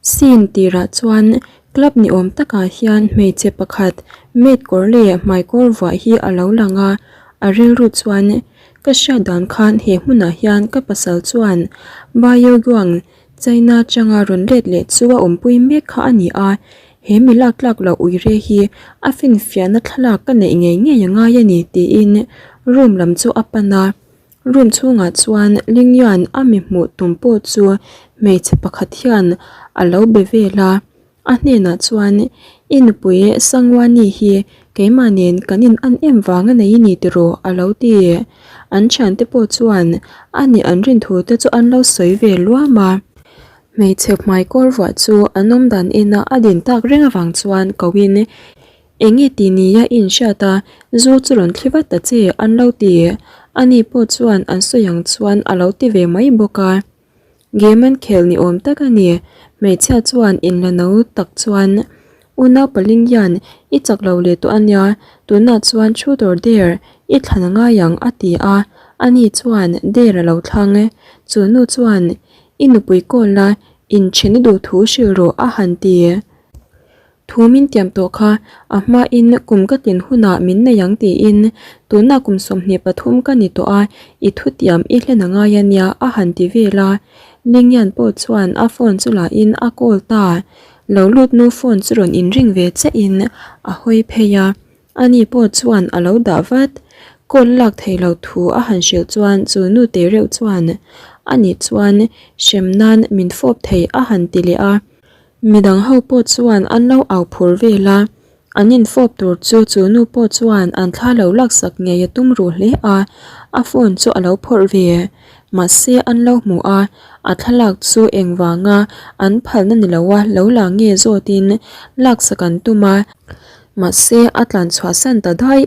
Scene tirah chuan club ni awm takah hian hmeichhe pakhat maid kawr leh hmaikawr vuah hi a lo lang a, a rilru chuan ka hriat dan khan he hmunah hian ka pasal chuan Bayoguang China atanga rawn let leh chu a awmpui mek kha a ni a, he mi lak tlak loh uire hi a finfiahna thlalak ka neih ngei ngei a ngai a ni tiin room lam chu a pan a. Room chhungah chuan Lingyan a mi hmuh tum pawh chu hmeichhe pakhat hian a lo be vel a, a hnenah chuan I nupui Sangwani hi keimah nen kan in an em vang a nei i ni tiraw a lo ti. An thiante pawh chuan a nih an rin thu te chu an lo sawi ve luam a. Hmeichhe hmaikawr vuah chu an awmdan ena a din tak reng avang chuan ko in Enge ti nia i inhriat a, zu chu rawn thli vat ta che an lo ti. Ani pawh chuan an sawi ang chuan a lo ti ve mai bawk a. Game an khel ni awm tak a ni. Hmeichhia chuan inla no tak chuan, Unau paling hian i chak lo leh tawh a nia, tunah chuan truth or dare i thlan a ngai ang a ti a. Ani chuan dare a lo thlang. Chu nu chuan, I nupui call la, inthen i duh thu hrilh rawh a han ti. Thu min tiam tawh kha a hmain kum ka tlin hunah min nei ang tiin tunah kum 23 ka ni tawh a, i thutiam i hlen a ngai a nia a han ti vel a. Lingyan pawh chuan a phone chu lahin a call ta. Lo lut nu phone chu rawn inring ve chiahin a hawi phei a, ani pawh chuan a lo dah vat. Call lak thei lo thu a han hrilh chuan chu nu te reuh chuan ani chuan hrem nan min fawp thei a han ti leh a. Midang ho pawh chuan an lo au phur vel a, an infawp tur chu chu nu pawh chuan an thla lo laksak ngei a tum ruh hle a, a phone chu a lo phawrh ve. Mahse an lo hmu a, a thlalak chu engvanga an phalna ni loa lo la nge zawtin laksak an tum a, mahse a tlan chhuahsan ta daih.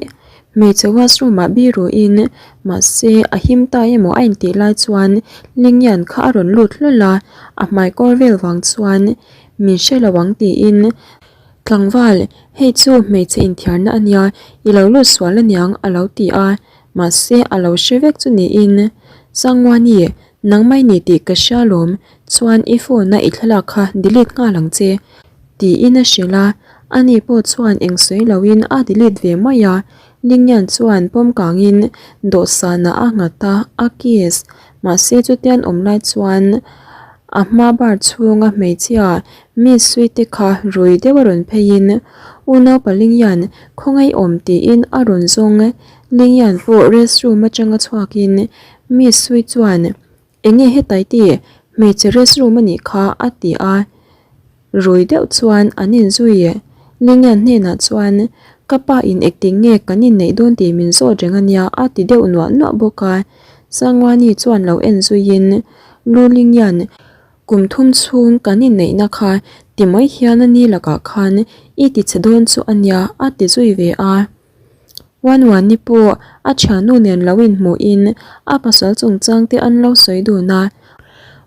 Hmeichhe washroom ah biruin mahse a him ta emaw a intih lai chuan Lingyan kha a rawn lut hlawl a, a hmai kawr vel vang chuan min hre lo ang tiin Tlangval, hei chu hmeichhe inthiarna a nia, i lo lut sual aniang a lo ti a, mahse a lo hre vek chu niin Sangwani, nangmah i ni tih ka hria lawm, chuan i phone a i thlalak kha delete nghal ang che. Tiin a hrilh a, ani pawh chuan eng sawi loin a delete ve mai a, Lingyan chuan pawm kangin dawhsanah a nghat a, a kiss. Mahse chutian awm lai chuan a hma bar chhunga hmeichhia mi suite kha rui deuh a rawn pheiin Unaupa Lingyan khawngaih awm tiin a rawn zawng. Lingyan pawh restroom atanga chhuakin mi sui chuan Enge hetai ti, hmeichhe restroom a nih kha a ti a, rui deuh chuan an inzui. Lingyan hnenah chuan ka pa in engtin nge kan inneih dawn tih min zawt reng a nia a ti deuh nuah nuah bawk a. Sangwani chuan lo en zuiin Lu Lingyan kum thum chhung kan inneihna kha ti mai hian a ni lakah khan i ti chhe dawn chu a nia a ti zui ve a. Wanwani pawh a thiannu nen lo inhmuhin a pasal chungchang te an lo sawi dun a.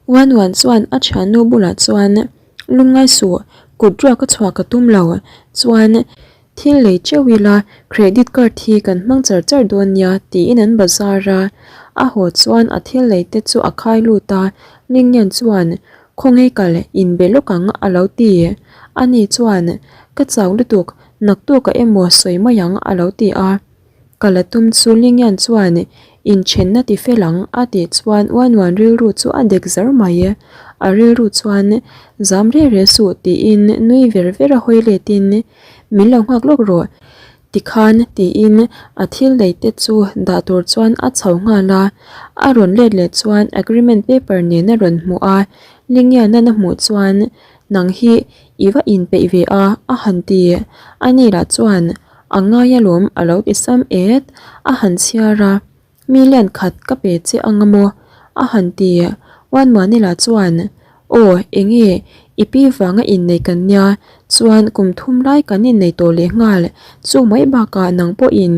Wanwan chuan a thiannu bulah chuan lungngai suh, kut ruak a chhuah ka tum lo, chuan thil lei teuh ila credit card hi kan hmang char char dawn nia tiin an bazar a. A haw chuan a thil lei te chu a khai lut a, Lingyan chuan khawngaih kal inbe lawk ang a lo ti. Ani chuan ka chau lutuk Naktuk a emaw sawi mai ang a lo ti a. Ka la tum chu Lingyan chuan inthenna ti fel ang a tih chuan Uanuan rilru chu a dek zar mai. A rilru chuan zam reh reh suh tiin nui ver ver a hawi letin min lo nghak lawk rawh tikhan tiin a thil lei te chu dah tur chuan a chho nghal a. A rawn let leh chuan agreement paper nen a rawn hmuh a. Lingyan-an a hmuh chuan Nang hi i va inpeih ve a, a han ti. Ani lah chuan a ngai alawm a lo ti sam et, a han chhiar a, Million khat ka pe che ang amaw? a han ti. Uanmuani lah chuan, Aw, enge i pi vanga innei kan nia, chuan kum thum lai kan innei tawh leh nghal, chu mai bakah nang pawhin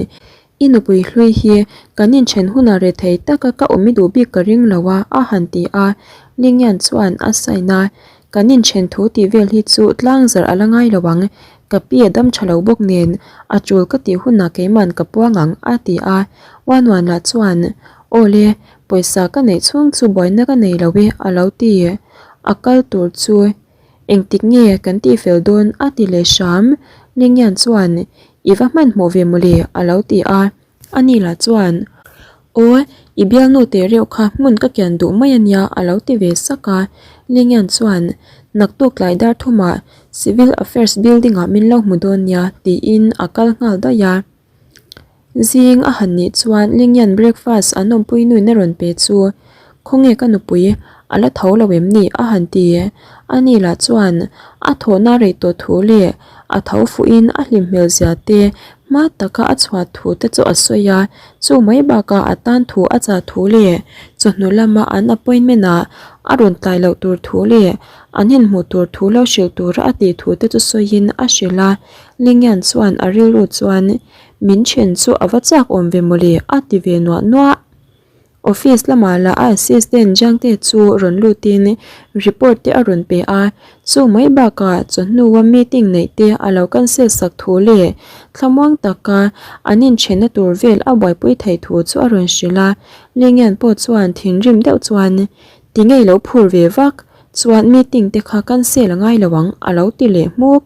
I nupui hlui hi kan inthen hunah rethei taka ka awm i duh bik ka ring lo a, a han ti a. Lingyan chuan a sign a, Kan inthen thu tih vel hi chu tlang zarh a la ngai lo ang, ka pi a dam tha lo bawk nen a tul ka tih hunah keiman ka puang ang, a ti a. Uanuan lah chuan, Aw le, pawisa ka neih chhung chu buaina ka nei lo e, a lo ti. A kal tur chu. Engtik nge kan tihfel dawn a ti leh hram. Lingyan chuan I va hmanhmawh ve mawle a lo ti a. Ani lah chuan Aw, i bialnu teh reuh kha hmun ka kian duh mai ania a lo ti ve sak a. Lingyan chuan Naktuk tlai dar thumah Civil Affairs building ah min lo hmu dawn nia tiin a kal nghal daih a. Zing a han nih chuan Lingyan breakfast an awmpui nuin a rawn pe chu Khawnge ka nupui a la tho lo em ni a han ti. Ani lah chuan a thawhna rei tawh thu leh a tho fuhin a hlim hmel zia te hma taka a chhuah thu te chu a sawi a, chu mai bakah a tan thu a chah thu leh chawhnu lama an appointment ah a rawn tlai loh tur thu leh an inhmuh tur thu lo hrilh tura a tih thu te chu sawiin a hrilh a. Lingyan chuan a rilru chuan min then chu a va chak awm ve mawle a ti ve nuah nuah. Office lamah lah a assistant Jiangte chu rawn lutin report te a rawn pe a, chu mai bakah chawhnua meeting neih te a lo cancel sak thu leh thlamuang taka an inthenna tur vel a buaipui theih thu chu a rawn hrilh a. Lingyan pawh chuan thinrim deuh chuan ti ngei lo phur ve vak chuan meeting te kha cancel a ngai lo ang a lo ti leh hmuk.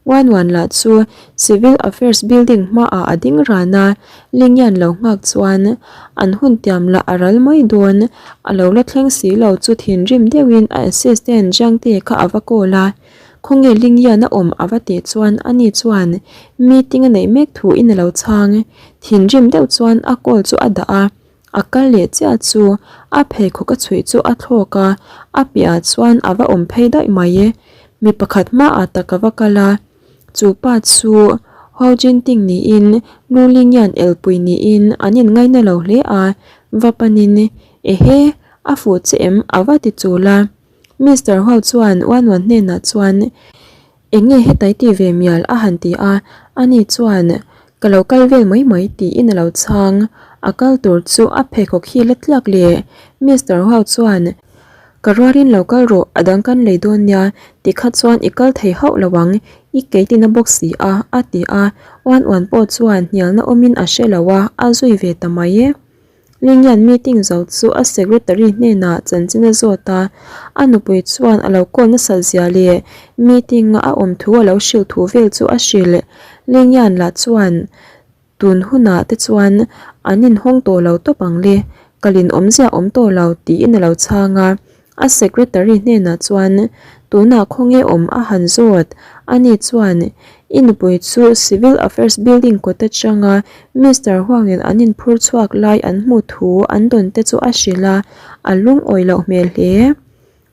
Uan Uan lah chu Civil Affairs building hmaah a ding ran a, Lingyan lo nghak chuan an hun tiam lah a ral mai dawn, a lo la thleng si lo chu thinrim deuhin a assistant Jiangte kha a va call a, khawnge Lingyan a awm a va tih chuan ani chuan meeting a neih mek thuin a lo chhang, thinrim deuh chuan a call chu a dah a. A kal leh chiah chu a pheikhawk a chhuih chu a thlawk a, a piahah chuan a va awm phei daih mai e. Mi pakhat hmaah tak a va kal a, chu pa chu Ho Jinting niin Lu Lingyan elpui niin an inngaina lo hle a, va panin Ehe, a fuh che em? a va ti chul a. Mister Ho chuan Wan Wan hnenah chuan Eng nge hetai ti ve mial a han ti a, ani chuan Ka lo kal vel mai mai tiin a lo chhang. A kal tur chu a pheikhawk hi la tlak leh Mister Hau chuan Ka rualin lo kal rawh a dang kan lei dawn nia tikha chuan i kal thei hauh lo ang i keitin a bawk si a a ti a, uan uan pawh chuan hnialna awmin a hre lo a, a zui ve ta mai e. Lingyan meeting zo chu a secretary hnenah chanchin a zawt a, a nupui chuan a lo call nasat zia leh meeting a a awm thu a lo hrilh thu vel chu a hrilh. Lingyan lah chuan tun hunah te chuan an inhawng tawh lo tawp ang le, kalin awmzia awm tawh lo tiin a lo chhang a. A secretary hnenah chuan tunah khawnge awm a han zawt? Ani chuan, I nupui chu Civil Affairs building kawt atanga Mister Huang nen an inphur chhuak lai an hmuh thu an dawn te chu a hrilh a, a lungawi loh hmel hle.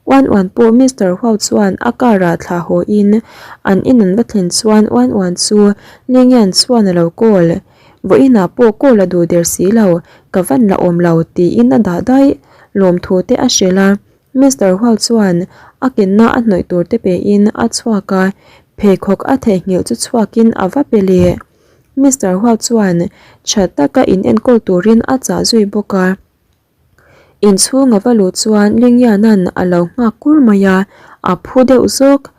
Uan uan pawh Mister Huau chuan a car ah thlah haw in an in an va thlen chuan uan uan chu Lingyan chuan a lo call. Vawiinah pawh call a duh der si lo, ka van la awm lo tiin a dah daih. Lawmthu te a hrilh a, Mister Hual chuan a kenna a hnawih tur te pein a chhuak a, pheikhawk a theihnghilh chu chhuakin a va pe leh. Mister Hual chuan tha taka in enkawl turin a chah zui bawk a. Inchhung a va luh chuan Lingyanan a lo nghak kur mai a, a phu deuh zawk.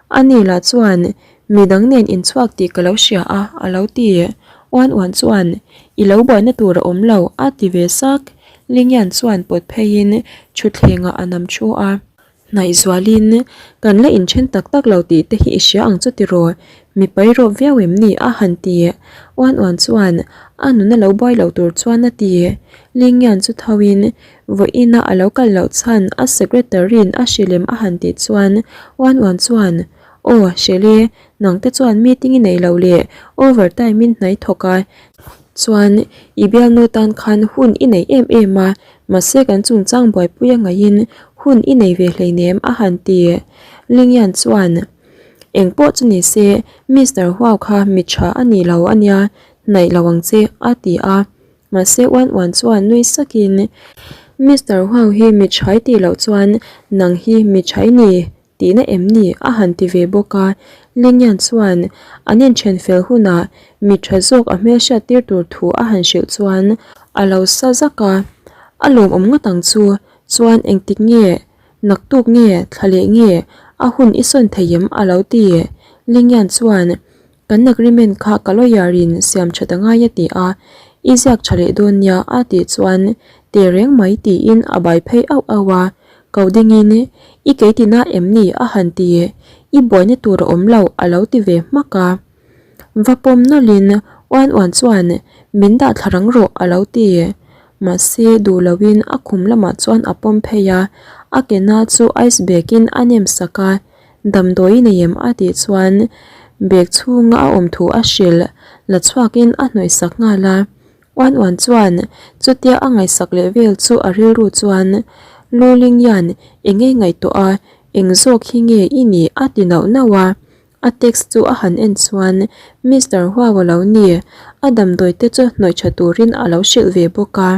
Ani lah chuan Midang nen inchhuak tih ka lo hria a, a lo ti. Uan uan chuan, I lo buaina tur a awm lo, a ti ve sak. Lingyan chuan pawt pheiin thutthlengah a nam thu a. Hnaih zualin, Kan la inthen tak tak lo tih te hi i hria ang chu tiraw? Mi pai rawp viau em ni? a han ti. Uan uan chuan, A nuna lo buai lo tur chuan a ti. Lingyan chu thoin, Vawiina a lo kal loh chhan a secretary-in a hrilh em a han tih chuan Uan uan chuan, Aw, hrilh e, nang te chuan meeting i nei lo leh over time in hnai thawk a, chuan i bialnu tan khan hun i nei em em a, mahse kan chungchang buaipui a ngaihin hun i nei ve hleinem a han ti. Lingyan chuan, Eng pawh chu ni se, Mister Huau kha mi tha a ni lo a nia, hnaih lo ang che a ti a. Mahse uan uan chuan nui sakin, Mister Huau hi mi tha i tih loh chuan nang hi mi tha i ni Tihna em ni? a han ti ve bawk a. Lingyan chuan an inthen fel hunah mi tha zawk a hmelhriat tir tur thu a han hrilh chuan a lo sa zak a. A lawmawm ngawt ang chu. Chuan engtik nge, naktuk nge, thla leh nge a hun i sawn thei em? a lo ti. Lingyan chuan Kan agreement kha ka lawyer in siam that a ngai a ti a, i ziak tha leh dawn nia a tih chuan te reng mai tiin a bai phei auh auh a, ko dingin I keitina em ni? a han ti. I buaina tur a awm lo, a lo ti ve hmak a. Va pawm nawlhin uan uan chuan min dah thla rang rawh a lo ti. Mahse duh loin a khum lamah chuan a pawm phei a, a ke na chu ice bag in a nem sak a, damdawi nei em a tih chuan bag chhunga a awm thu a hrilh la chhuakin a hnawih sak nghal a. Uan uan chuan chutia a ngaihsak leh vel chu a rilru chuan Luling hian eng nge ngaihtuah a, eng zawk hi nge i nih a ti nauh nauh a. A text chu a han en chuan Mister Huau a lo ni, a damdawi te chu hnawih tha turin a lo hrilh ve bawk a.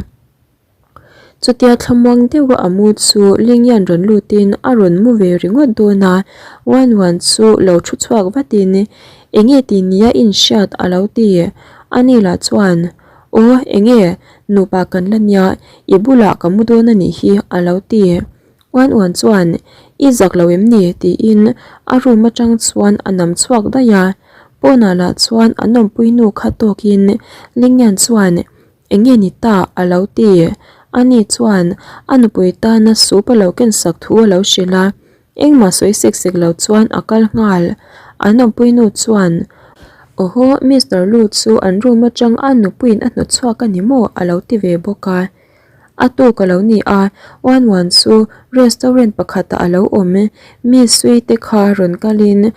Chutia thlamuang deuha a mu chu Lingyan rawn lutin a rawn mu ve ringawt dawn a, Wan Wan chu lo thu chhuak vatin Enge ti nia inhriat a lo ti. Ani lah chuan Aw enge nupa kan la nia, i bulah ka mu dawn a nih hi a lo ti. Uan uan chuan, I zak lo em ni? tiin a room atang chuan a nam chhuak daih a. Pawnah lah chuan an awmpui nu kha tawkin Lingyan chuan, Eng nge ni ta? a lo ti. Ani chuan a nupui tana soup a lo ken sak thu a lo hrilh a. Engmah sawi sek sek lo chuan a kal nghal. An awmpui nu chuan, Awhaw, Mister Lu chu an room atang a nupuiin a hnawt chhuak a ni maw? a lo ti ve bawk a. A tuk a lo ni a, Wan Wan chu restaurant pakhatah a lo awm. Mi sui te kha rawn kalin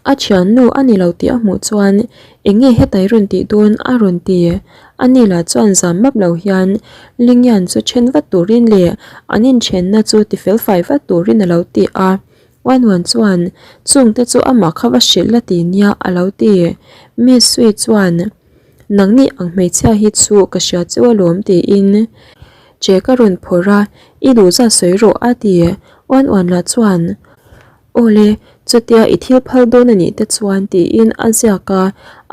a thiannu a ni lo tih a hmuh chuan eng nge hetai rawn tih dawn a rawn ti. Ani lah chuan zam map lo hian Lingyan chu then vat turin leh an inthenna chu tifel fai vat turin a lo ti a. Wan Wan chuan chungte chu amah kha va hrilh la ti nia a lo ti. Mi sui chuan. Nangni ang hmeichhia hi chu ka hria cheu alawm tiin che ka rawn phawrh a, i duh zat sawi rawh a ti. Uan uan lah chuan Awle, chutia i thil phal dawn a nih te chuan tiin a ziak a,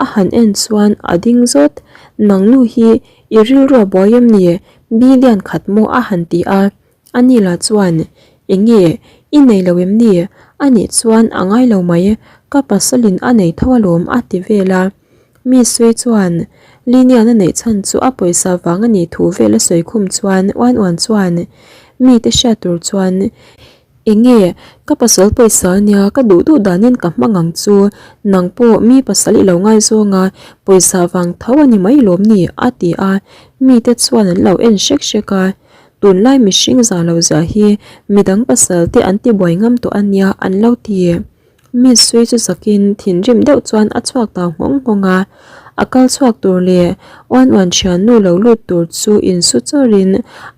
a han en chuan a ding zawt. Nang nu hi i rilru a buai em ni? Billion khat maw a han ti a. Ani lah chuan, Eng nge, i nei lo em ni? A nih chuan a ngai lo mai, ka pasalin a nei tho alawm a ti vel a. Mi sawi chuan, Linian a neih chhan chu a pawisa vang a nih thu vel a sawi khum chuan uan uan chuan mite hriat tur chuan, Eng nge, ka pasal pawisa a nia, ka duh duh danin ka hmang ang chu, nang pawh mi pasal i lo ngaizawng a, pawisa vang tho a ni mai lawm ni? a ti a, mite chuan an lo en hrek hrek a. Tunlai mihring zah lo zia hi midang pasal te an ti buai ngam tawh a nia an lo ti. Mi sui chu zakin thinrim deuh chuan a chhuak tau nghawng nghawng a, a kal chhuak tur leh uan uan thiannu lo lut tur chu insu chawrin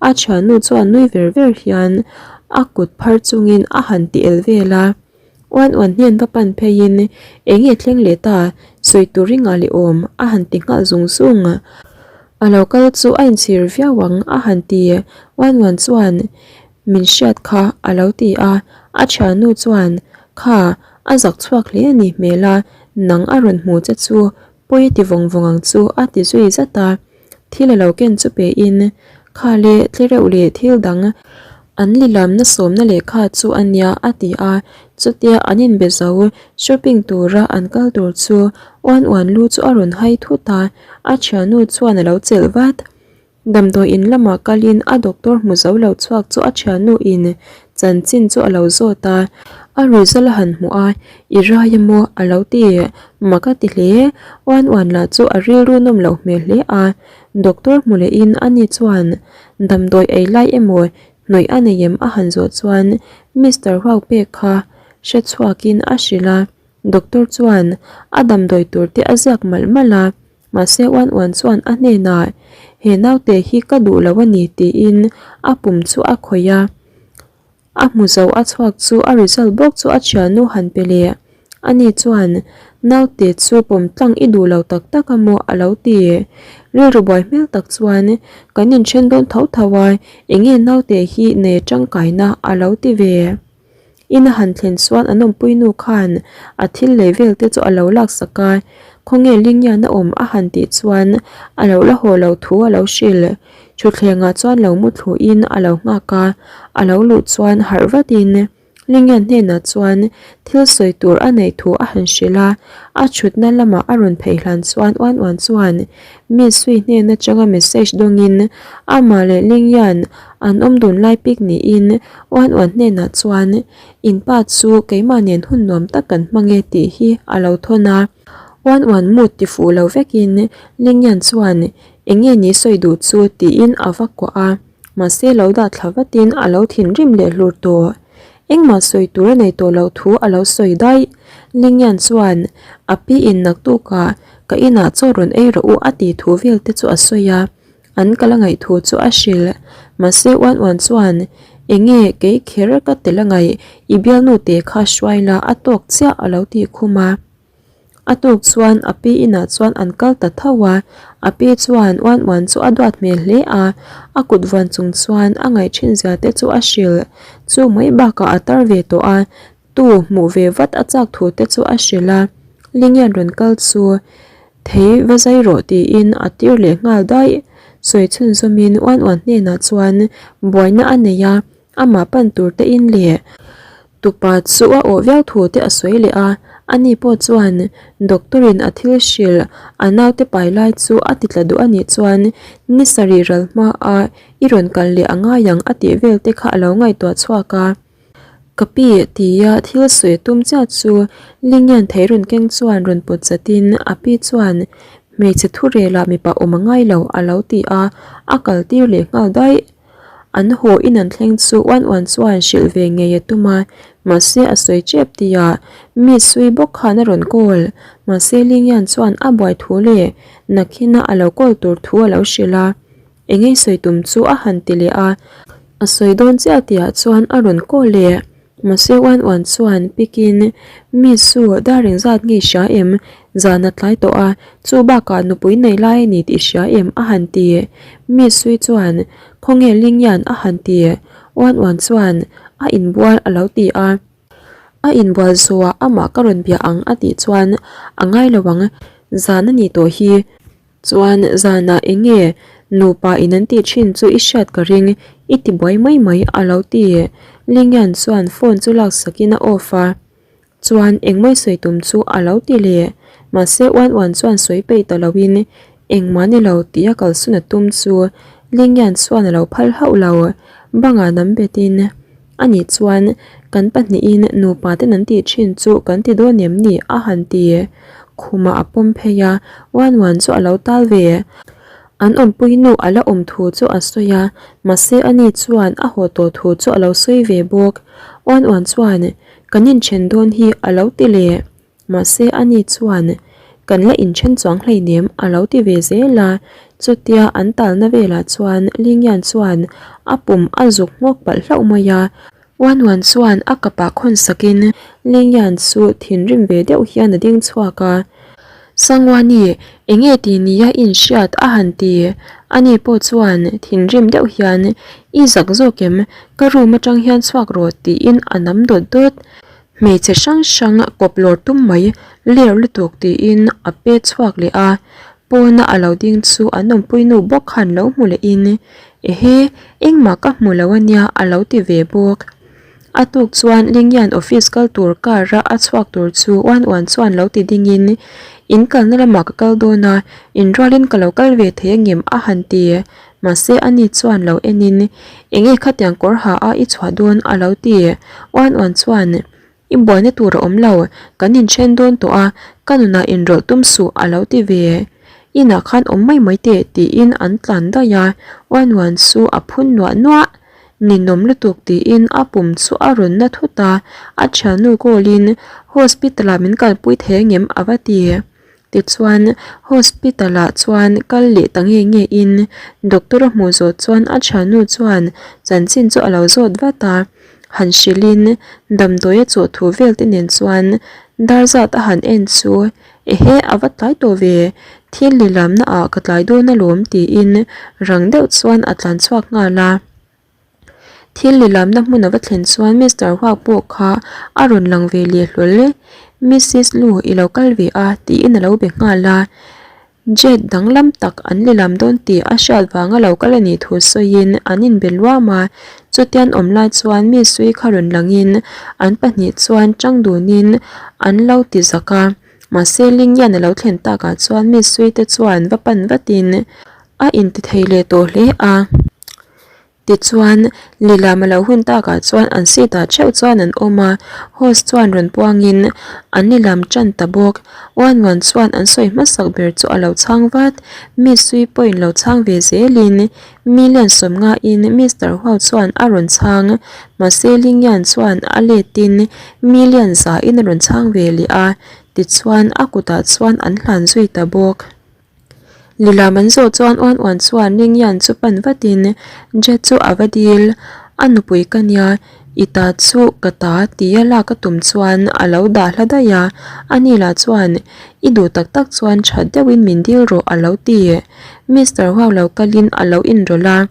a thiannu chuan nui ver ver hian a kut phar chungin a han ti el vel a. Uan uan hnen va pan pheiin eng nge thleng leh ta sawi tur i ngah leh awm a han ti nghal zung zung. A lo kal chu a inchhir viau ang a han ti. Uan uan chuan min hriat kha a lo ti a, a thiannu chuan kha a zak chhuak hle a ni hmel a, nang a rawn hmu che chu pawi a ti vawng vawng ang chu a ti zui zat a. Thil a lo ken chu pe in kha leh tlereuh leh thil dang an lilamna sawmna lehkha chu a nia a ti a, chutia an inbe zo shopping tura an kal tur chu uan uan lu chu a rawn hai thut a, a thiannu chuan a lo chelh vat. Damdawi in lamah kalin a doctor hmu zo lo chhuak chu a thiannu in chanchin chu a lo zawt a, a result a han hmuh a, i rai emaw a lo ti mak a ti hle, uan uan lah chu a rilru nawm loh hmel hle a, doctor hmu leh in ani chuan damdawi ei lai emaw hnawih a nei em a han zawh chuan Mister Huau pek kha hre chhuak in a hrilh a, doctor chuan a damdawi tur te a ziak malh malh a. Mahse uan uan chuan a hnenah, He naute hi ka duh lo a ni tiin a pum chu a khawih a. A hmu zo a chhuak chu a result bawk chu a thiannu han pe leh. Ani chuan, Naute chu pawm tlang i duh lo tak tak a maw? a lo ti. Rilru buai hmel tak chuan, Kan inthen dawn tho tho a, enge naute hi nei tangkaina a lo ti ve. In a han thlen chuan an awmpui nu khan a thil lei vel te chu a lo laksak a, khawnge Lingyan a awm a han tih chuan a lo la haw lo thu a lo hrilh. Thutthlengah chuan lo mu thluin a lo nghak a, a lo luh chuan harh vatin. Lingian hnenah chuan thil sawi tur a neih thu a han hrilh a, a thutna lamah a rawn phei hlan chuan uan uan chuan mi sui hnen atanga message dawngin amah leh Lingyan an awm dun lai pik niin uan uan hnenah chuan in pa chu keimah nen hun nuam tak kan hmang e tih hi a lo thawn a. Uan uan mut ti fuh lo vekin Lingyan chuan eng nge ni sawi duh chu tiin a va kuah a. Mahse lo dah thla vatin a lo thinrim leh hlur tawh. Engmah sawi tur a nei tawh loh thu a lo sawi daih. Lingyan chuan a pi in naktukah ka inah chaw rawn ei rawh u a tih thu vel te chu a sawi a, an kal a ngaih thu chu a hrilh. Mahse uan uan chuan enge kei kher ka tel a ngaih i bialnu te kha hruai la a tawk chiah a lo tih khum a. A tuk chuan a pi inah chuan an kal ta tho a, a pi chuan uan uan chu a duat hmel hle a, a kut vuan chung chuan a ngaih thin zia te chu a hrilh. Chu mai bakah a tar ve tawh a, tu hmuh ve vat a chak thu te chu a hrilh a, Lingian rawn kal chu thei va zai rawh tiin a tir leh nghal daih. Sawi chhunzawmin uan uan hnenah chuan buaina a nei a, amah pan tur te in leh Tupa chu a awh viau thu te a sawi leh a, ani pawh chuan doctor in a thil hrilh a naute pai lai chu a ti tla duh a nih chuan ni sarih ral hma a i rawn kal leh a ngai ang a tih vel te kha a lo ngaihtuah chhuak a. Ka pi tia thil sawi tum chiah chu Lingyan thei rawn keng chuan rawn pawt chat in a pi chuan hmeichhe thu rel ah mipa awm a ngai lo a lo ti a, a kal tir leh nghal daih. An haw in an thleng chu uan uan chuan hrilh ve ngei a tum a, mahse a sawi tep tihah mi sui bawk khan a rawn call. Mahse Lingyan chuan a buai thu leh nakhina a lo call tur thu a lo hrilh a, eng ei sawi tum chu a han ti leh a, a sawi dawn chiah tihah chuan a rawn call leh. Mahse uan uan chuan pikin mi su dar engzat nge i hria em? Zan a tlai tawh a, chu bakah nupui nei lai a ni tih i hria em? a han ti. Mi sui chuan Khawnge Lingyan a han ti. Uan uan chuan A inbual a lo ti a. A inbual zuah amah ka rawn bia ang a tih chuan a ngai lo ang, zan a nih tawh hi. Chuan zanah eng nge nupa in an tih thin chu i hriat ka ring, i ti buai mai mai a lo ti. Lingyan chuan phone chu laksakin a off a, chuan engmai sawi tum chu a lo ti leh. Mahse uan uan chuan sawi peih ta loin engmah ni lo tih a kalsun a tum chu Lingyan chuan a lo phal hauh lo. Bangah nam betin. A nih chuan kan pahnihin nupa ten an tih thin chu kan ti dawn em ni? a han ti. Khumah a pawm phei a, uan uan chu a lo tal ve. An awmpui nu a la awm thu chu a sawi a, mahse ani chuan a haw tawh thu chu a lo sawi ve bawk. Uan uan chuan kan inthen dawn hi a lo ti leh. Mahse ani chuan kan la inthen chuang hleinem a lo ti ve zel a, chutia an talna velah chuan Lingyan chuan a pum a zuk nghawk palh hlauh mai a, Uan Uan chuan a kapah khawn sakin Lingyan chu thinrim ve deuh hian a ding chhuak a, Sangwani enge ti nia inhriat a han ti, ani pawh chuan thinrim deuh hian i zak zawk em ka room atang hian chhuak rawh tiin a nam dawt dawt. Hmeichhe hrang hrang kawp lawr tum mai ler lutuk tiin a pe chhuak leh a, pawna a lo ding chu an awmpui nu bawk khan lo hmu leh in ehe engmah ka hmu lo ania a lo ti ve bawk. A tuk chuan Lingyan office kal tur car a a chhuak tur chu uan uan chuan lo ti ding in in kalna lamah ka kal dawn a inrualin ka lo kal ve thei angem a han ti mahse ani chuan lo en in enge khatiang kawr ha a i chhuah dawn a lo ti uan uan chuan i buaina tur a awm lo kan inthen dawn tawh a ka nunah inrawlh tum suh a lo ti ve inah khan awm mai mai teh tiin an tlan daih a uan uan chu a phun nuah nuah ninawm lutuk tiin a pum chu a rawn na thut a a thiannu call in hospital ah min kalpui thei angem a va ti. Tichuan, hospital ah chuan kal leh ta nge nge in doctor a hmuh zawh chuan a thiannu chuan chanchin chu a lo zawt vat a, han hrilh in damdawi a chawh thu vel te nen chuan dar zat a han en chu ehe a va tlai tawh ve, thil lilamna ah ka tlai dawn alawm tiin rang deuh chuan a tlan chhuak nghal a. Thil lilamna hmun a va thlen chuan Mister Huak pawh kha a rawn lang ve leh hlawl e. Missis Lu i lo kal ve a tiin a lo be nghal a. Jet danglam tak an lilam dawn tih a hriat vanga lo kal a nih thu sawiin an inbe luam a. Chutian awm lai chuan mi sui kha rawn langin an pahnih chuan tang dunin an lo ti zak a. Mahse Lingyan a lo thlen takah chuan mi sui te chuan va pan vatin a intithei leh tawh hle a. Tichuan, lilam a lo hun takah chuan an seat ah theuh chuan an awm a, host chuan rawn puangin an lilam tan ta bawk. Uan uan chuan an sawi hmasak ber chu a lo chhang vat. Miss Sui pawhin lo chhang ve zelin million sawmngain Mister Huau chuan a rawn chhang. Mahse Lingyan chuan a letin million zain a rawn chhang ve leh a, tichuan a kutah chuan an hlan zui ta bawk. Lilam an zawh chuan uan uan chuan Lingyan chu pan vatin Jet chu a va dil, a nupui ka nia, i ta chu ka ta tia lak a tum chuan a lo dah hla daih a, ani lah chuan i duh tak tak chuan that deuhin min dil rawh a lo ti. Mister Huau lo kalin a lo inrawlh a.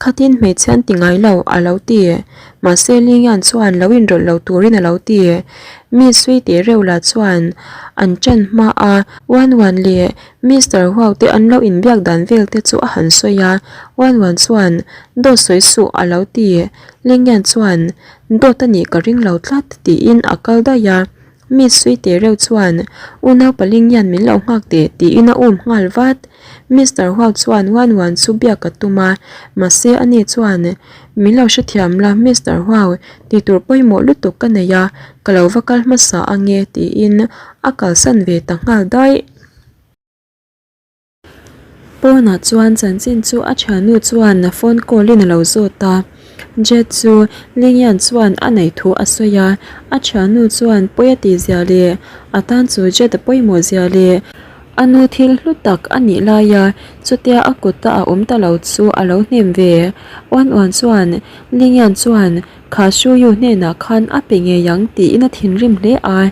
Khatin hmeichhe an ti ngai lo, a lo ti. Mahse Lingyan chuan lo inrawlh lo turin a lo ti. Miss Sui tih reuh lah chuan an ṭan hma a, Wan Wan leh Mister Huau te an lo inbiak dan vel te chu a han sawi a, Wan Wan chuan dawt sawi suh a lo ti. Lingyan chuan dawt a nih ka ring lo tlat tiin a kal daih a. Miss Sui teh reuh chuan unau paling hian min lo nghak teh tiin a um nghal vat. Mister Huau chuan Wan Wan chu biak a tum a, mahse ani chuan min lo hrethiam la Mister Huau ti tur pawimawh lutuk ka nei a, ka lo va kal hmasa ange tiin a kalsan ve ta nghal daih. Pawnah chuan chanchin chu a thiannu chuan phone call in a lo zawt a, Jet chu Lingyan chuan a neih thu a sawi a, a thiannu chuan pawi a tih zia leh a tan chu Jet a pawimawh zia leh a nu thil hlu tak a nih laia chutia a kut a a awm ta lo chu a lo hnem ve. Uan uan chuan Lingyan chuan kha Shuyu hnenah khan a pe ngei ang tiin a thinrim hle a.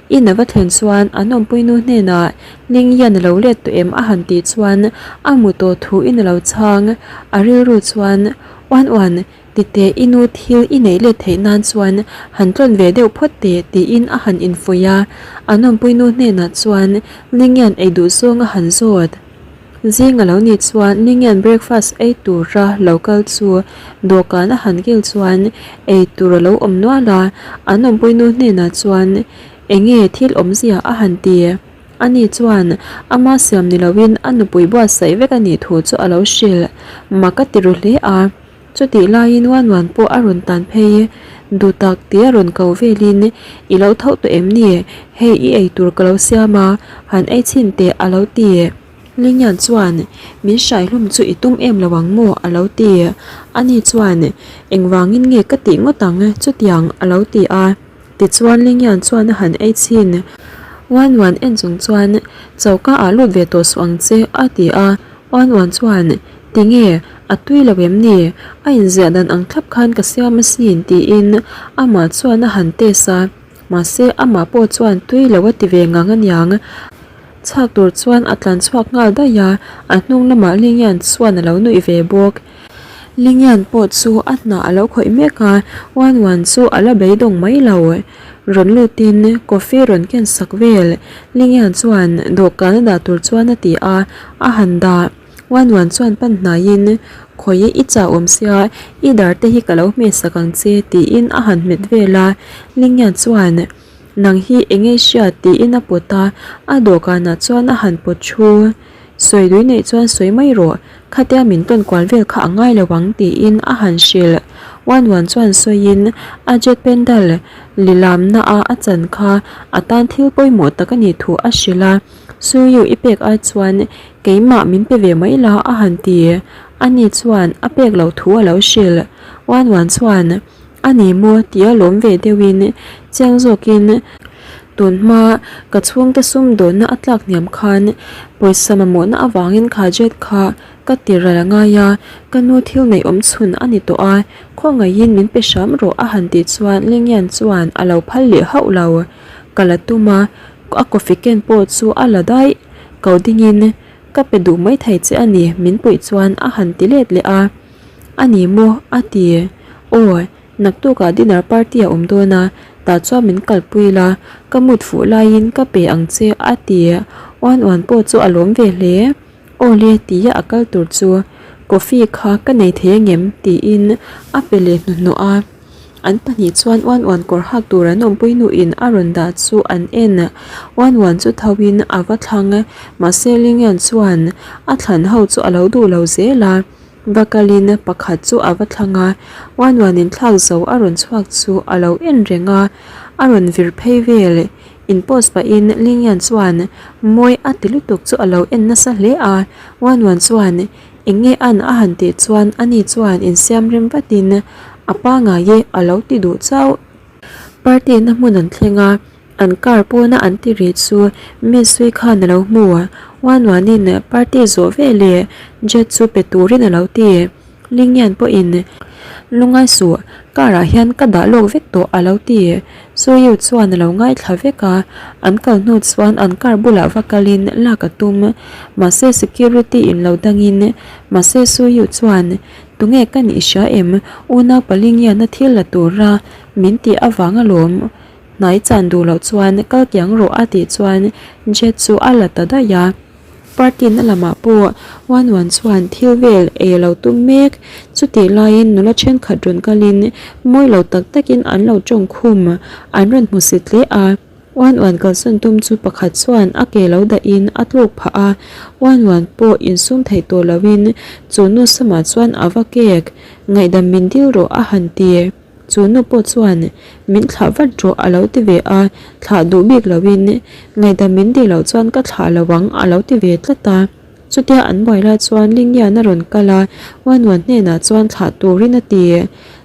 In a va thlen chuan an awmpuinu hnenah Lingyan a lo let tawh em a han tih chuan a mu tawh thu in a lo chhang. A rilru chuan Uan uan, titeh i nu thil i neih let theih nan chuan han tlawn ve deuh phawt teh tiin a han infuih a. An awmpuinu hnenah chuan Lingyan ei duh zawng a han zawt. Zing a lo nih chuan Ningyan breakfast ei tura lo kal chu dawhkan a han kil chuan ei tur a lo awm nual a, an awmpuinu hnenah chuan enge thil awmzia a han ti. Ani chuan ama siam ni loin a nupui buatsaih vek a nih thu chu a lo hrilh. Mak a ti ru hle a. Chutih laiin Wan Wan pawh a rawn tan phei. Duh tak tia rawn ko velin, I lo tho tawh em ni? Hei i ei tur ka lo siam a, han ei chhin teh a lo ti. Lingyan chuan, Min hrai hlum chu i tum em lo ang maw? a lo ti. Ani chuan, Engvangin nge ka tih ngawt ang chutiang? a lo ti a. Tichuan Lingyan chuan a han ei chhin. Wan Wan en chung chuan, Choka ah lut ve tawh suh ang che, a ti a. Wan Wan chuan, Tinge, a tui lo em ni? A inziah dan ang thlap khan ka siam asin, tiin amah chuan a han test a. Mahse amah pawh chuan tui lo a ti ve ngang aniang. Chhak tur chuan a tlan chhuak nghal daih a, a hnung lamah Lingyan chuan a lo nuih ve bawk. Lingyan pawh chu a hnah a lo khawih mek a, Wan Wan chu a la beidawng mai lo. Rawn lutin coffee rawn ken sak vel. Lingyan chuan dawhkan a dah tur chuan a ti a, a han dah. Wan Wan chuan pan hnaiin, Khawi i chau awm sia, i dar te hi ka lo hmeh sak ang che tiin a han hmet vel a. Lingyan chuan. Nang hi eng ei hria tiin a pawt a, a dawhkanah chuan a han pawt thu. Sawi dui neih chuan sawi mai rawh, khatia min tawn kual vel kha a ngai lo ang tiin a han hrilh. Wan Wan chuan sawiin a jet pendal lilamna a a chan kha a tan thil pawimawh tak a nih thu a hrilh a, Suyu i pek ai chuan keimah min pe ve mai la a han ti. Ani chuan a pek loh thu a lo hrilh. Wan Wan chuan. A ni maw tia lawm ve deuhin chiang zawkin tun hma ka chhungte sumdawnna a tlak hniam khan pawisa mamawhna avangin kha jet kha ka ti ral a ngai a, ka nu thil neih awm chhun a ni tawh a, khawngaihin min pe hram rawh a han tih chuan Lingyan chuan a lo phal leh hauh lo. Ka la tum a, a coffee ken pawh chu a la daih. Ko dingin ka pe duh maithei che a ni min puih chuan a han ti let leh a. A ni maw? a ti. Aw, naktukah dinner party a awm dawn a, tah chuan min kalpui la, ka mut fuh laiin ka pe ang che a ti. Uan uan pawh chu a lawm ve hle. Aw le tia a kal tur chu. Coffee kha ka nei thei angem? tiin a pe leh hnuhnawh a. An pahnih chuan uan uan kawr hak tur an awmpui hnuin a rawn dah chu an en. Uan uan chu tho in a va thlang mahse Lingian chuan a thlan ho chu a lo duh lo zel a. Va kalin pakhat chu a va thlang a, uan uan in thlak zo a rawn chhuak chu a lo en reng a, a rawn vir phei vel. In post pahin Lingian chuan mawi a ti lutuk chu a lo en nasa hle a, uan uan chuan Eng nge an a han tih chuan ani chuan insiam rem vatin a pangai e a lo ti duh chauh. Party na hmun an thleng a, an car pawna an ti ri chu Miss Sui khan a lo hmu. Uan uanin party zawh veleh jet chu pe turin a lo ti. Lingyan pawhin lungai suh car ah hian ka dah lawk vek tawh a lo ti. Suiu chuan a lo ngaithla vek a, an kal hnu chuan an car bulah va kalin lak a tum. Mahse security in lo dangin mahse Suiu chuan tunge ka nih hria em unau Palingiana thil la tura min tih avang alawm hnai chan duh loh chuan kal kiang rawh a tih chuan jet chu a la ta daih a. Party na lamah pawh Wan Wan chuan thil vel ei a lo tum mek. Chutih laiin nula thenkhat rawn kalin mawi lo tak takin an lo tawng khum an rawn hmu si hle a. Wan Wan kalsawn tum chu pakhat chuan a ke lo dahin a tluk phah a. Wan Wan pawh insum theih tawh loin chu nu samah chuan a va kek ngaihdam min dil rawh a han ti. Chu nu pawh chuan min thlah vat rawh a lo ti ve a, thlah duh bik loin ngaihdam min tih loh chuan ka thlah lo ang a lo ti ve tlat a. Chutia an buai lai chuan Lingyan a rawn kal a, Uanuan hnenah chuan thlah turin a ti.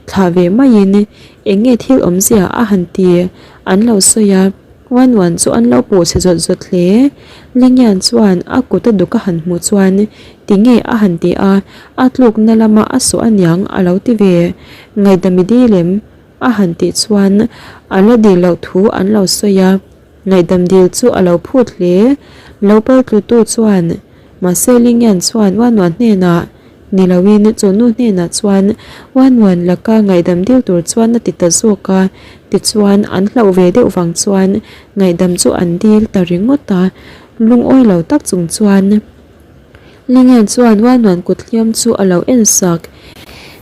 Thlah ve maiin eng nge thil awmzia a han ti an lo sawi a, Uanuan chu an lo puh chhe zawt zawt hle. Lingyan chuan a kut a duk a han hmuh chuan tinge a han ti a, a tlukna lama a sawh aniang a lo ti ve. Ngaihdami dil em? a han tih chuan a la dil loh thu an lo sawi a, ngaihdam dil chu a lo phut hle. Lo pal tlutu chuan mahse Lingyan chuan Uanuan hnenah ni loin chu nu hnenah chuan Uanuan laka ngaihdam dil tur chuan a ti ta zawk a, tichuan an hlauh ve deuh vang chuan ngaihdam chu an dil ta ringawt a, lungawi lo tak chung chuan. Lingian chuan Uanuan kut hliam chu a lo en sak.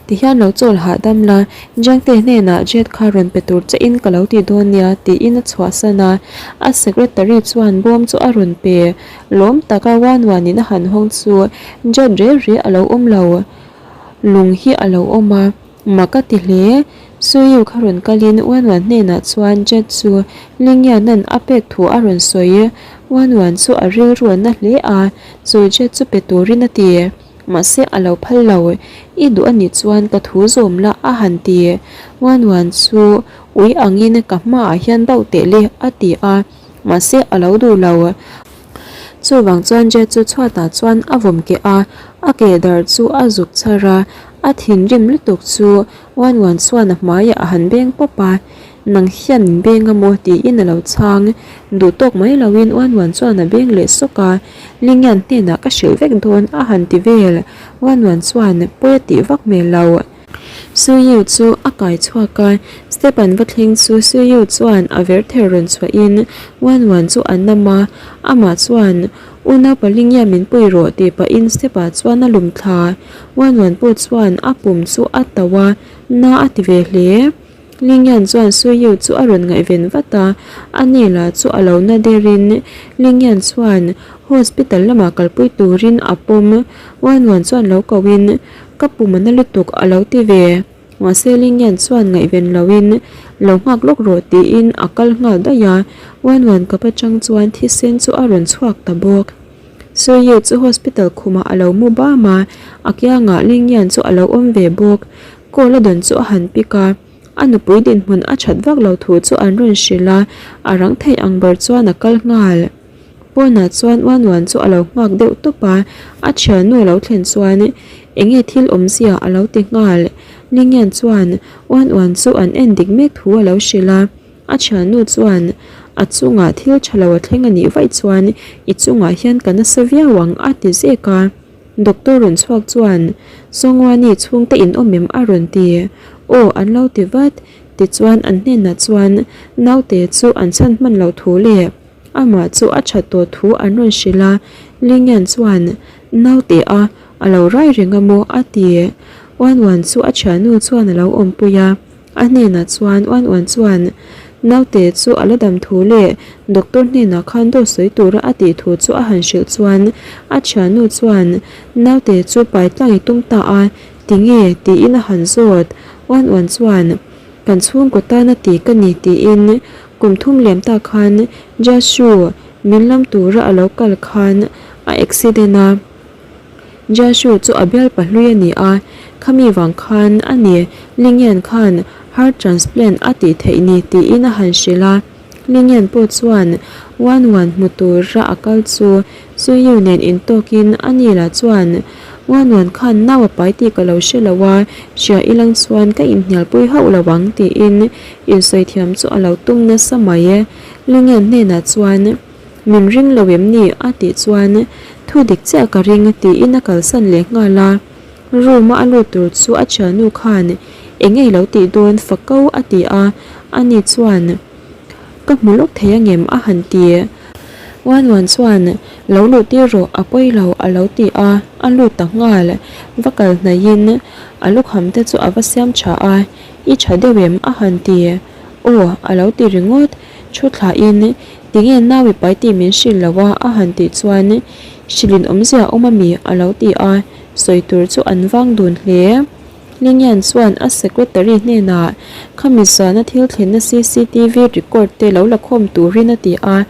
Tihian lo chawl hahdam la, Jangte hnenah jet kha rawn pe tur che in ka lo ti dawn nia tiin a chhuahsan a. A secretary chuan bawm chu a rawn pe. Lawm taka Uanuanin a han hawng chu jet reh reh a lo awm lo. Lung hi a lo awm a. Mak a ti hle. Suiu kha rawn kalin Uanuan hnenah chuan Jet chu Lingyanan a pek thu a rawn sawi. Uanuan chu a rilru a na hle a, chu Jet chu pe turin a ti. Mahse a lo phal lo. I duh a nih chuan ka thu zawm la a han ti. Uanuan chu ui angin ka hmaah hian bauh teh le a ti a, mahse a lo duh lo. Chuvang chuan Jet chu chhuatah chuan a vawm keh a, a ke dar chu a zuk char a, a thinrim lutuk chu Uan Uan chuan a hmaiah a han beng pawp a, Nang hian min beng a maw? tiin a lo chhang. Duh tawk mai loin Uan Uan chuan a beng leh sawk a, Lingyan hnenah ka hrilh vek dawn a han ti vel. Uan Uan chuan pawi a tih vak hmel lo. Suiyu chu a kai chhuak a, step an va thleng chu Suiyu chuan a ver ther rawn chhuahin Wan Wan chu a nam a, amah chuan U Naupalingia min pui rawh tih pahin step ah chuan a lum thla. Wan Wan pawh chuan a pum chu a tauh a, na a ti ve hle. Lingyan chuan Suiyu chu a rawn ngaihven vat a, a ni lah chu a lo na derin Lingyan chuan hospital lamah kalpui turin a pawm. Wan Wan chuan lo kohin Ka pum a na lutuk a lo ti ve. Mahse Lingyan chuan ngaihven loin lo nghak lawk rawh tiin a kal nghal daih a, Wan Wan kap atang chuan thisen chu a rawn chhuak ta bawk. Suiyu chu hospital khumah a lo mu bam a, a kiangah Lingyan chu a lo awm ve bawk. Call a dawn chu a han pick a, a nupui dinhmun a that vak lo thu chu an rawn hrilh a, a rang theih ang ber chuan a kal nghal. Pawnah chuan Uan Uan chu a lo nghak deuh tawp a, a thiannu a lo thlen chuan eng nge thil awmzia a lo ti nghal. Lingyan chuan Uan Uan chu an en dik mek thu a lo hrilh a, a thiannu chuan a chungah thil tha lo a thleng a nih vaih chuan i chungah hian ka nasa viau ang a ti zek a. Doctor rawn chhuak chuan Sawngwani chhungte in awm em a rawn ti. Aw an lo ti vat. Tichuan an hnenah chuan naute chu an chhan hman loh thu leh Amah chu a that tawh thu an rawn hrilh a, Lingyan chuan, Naute a, A lo rai reng a maw? a ti. Uan Uan chu a thiannu chuan a lo awmpui a. A hnenah chuan Uan Uan chuan naute chu a la dam thu leh doctor hnenah khan dawt sawi tura a tih thu chu a han hrilh chuan a thiannu chuan naute chu pai tlang i tum ta a, tinge? tiin a han zawt. Uan Uan chuan kan chhungkaw tana ti ka ni tiin kum thum liam ta khan Jashu min lam tura a lo kal khan a accident a. Jashu chu a bial pahlui a ni a, khami vang khan a ni Lingian khan heart transplant a tih theih ni tiin a han hrilh a. Lingian pawh chuan Wan Wan hmu tura a kal chu Suiyu nen intawkin a ni lah chuan Wan Wan khan nau a pai tih ka lo hre lo a, hria ilang chuan ka inhnialpui hauh lo ang tiin insawi thiam chu a lo tum nasa mai e. Lingian hnenah chuan. Min ring lo em ni? a tih chuan thu dik chiah ka ring tiin a kalsan leh nghal a. Room a a lut tur chu a thiannu khan eng nge lo tih dawn fako a ti a, ani chuan ka hmu lawk thei angem a han ti. Uan Uan chuan lo luh tir rawh a pawi lo a lo ti a, a lut ta nghal. Va kal hnaihin a lukham te chu a va siam tha a, I tha deuh em? a han ti. Aw a lo ti ringawt. Thu thlahin, Tinge nau i pai tih min hrilh lo a? a han tih chuan, Hrilhin awmzia awm a mi? a lo ti a, sawi tur chu an vang dun hle. Lingyan chuan a secretary hnenah, Khami zana thil thlenna cctv record te lo la khawm turin a ti a.